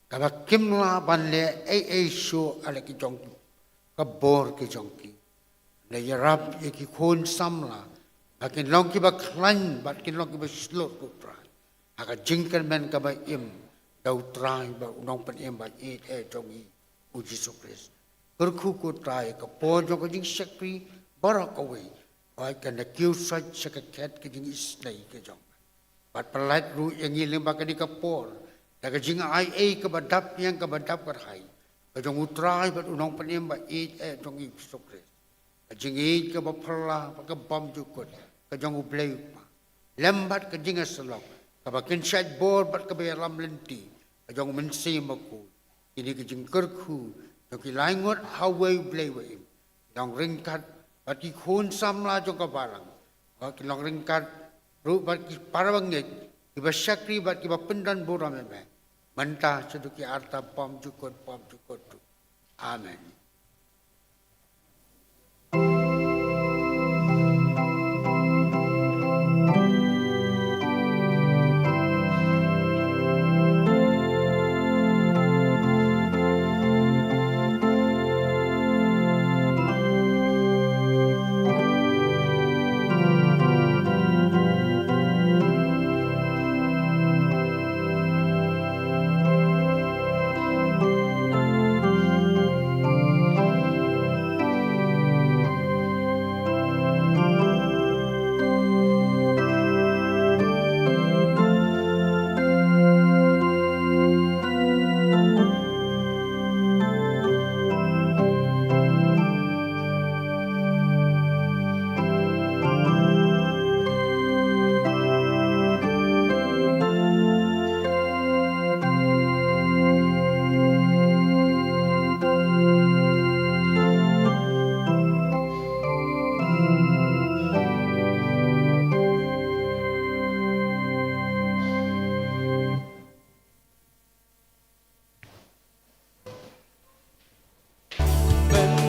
kaba kim lah ban leh ei ei shuh ha la ki jong ka bor ki jong ki. Ngi ïarap ïa ki khun samla ba kin long kiba khlaiñ bad kin long kiba shlur, ko Trai, ha ka jingkyrmen kaba im da u Trai bad u Nongpynim ba ïeit eh jong ngi, u Jisu Khrist. Kyrkhu, ko Trai, ka por jong ka jingshakri baroh kawei, hooid, kan da kiew sait sha ka khet ka jingisynei ka jong me. Bad pyllait ruh ïa ngi lyngba kane ka por da ka jingai ei kaba dap ïeng kaba dap kyrhai ka jong u Trai bad u Nongpynim ba ïeit eh jong ngi, u Jisu Khrist. Ka jingïeit kaba phylla bad ka bymjukut ka jong U Blei U Kpa, lem bad ka jingïasyllok kaba kynshait bor bad kaba ïalam lynti ka jong U Mynsiem Bakhuid. Kine ki jingkyrkhu jong ki lai ngut ha uwei U Blei uba im, ki long ryngkat bad ki khun samla jong ka balang, ba ki long ryngkat ruh bad ki para bangeit kiba shakri bad kiba pyndon burom ïa me mynta shaduh ki arta bymjukut bymjukut ruh. Amen.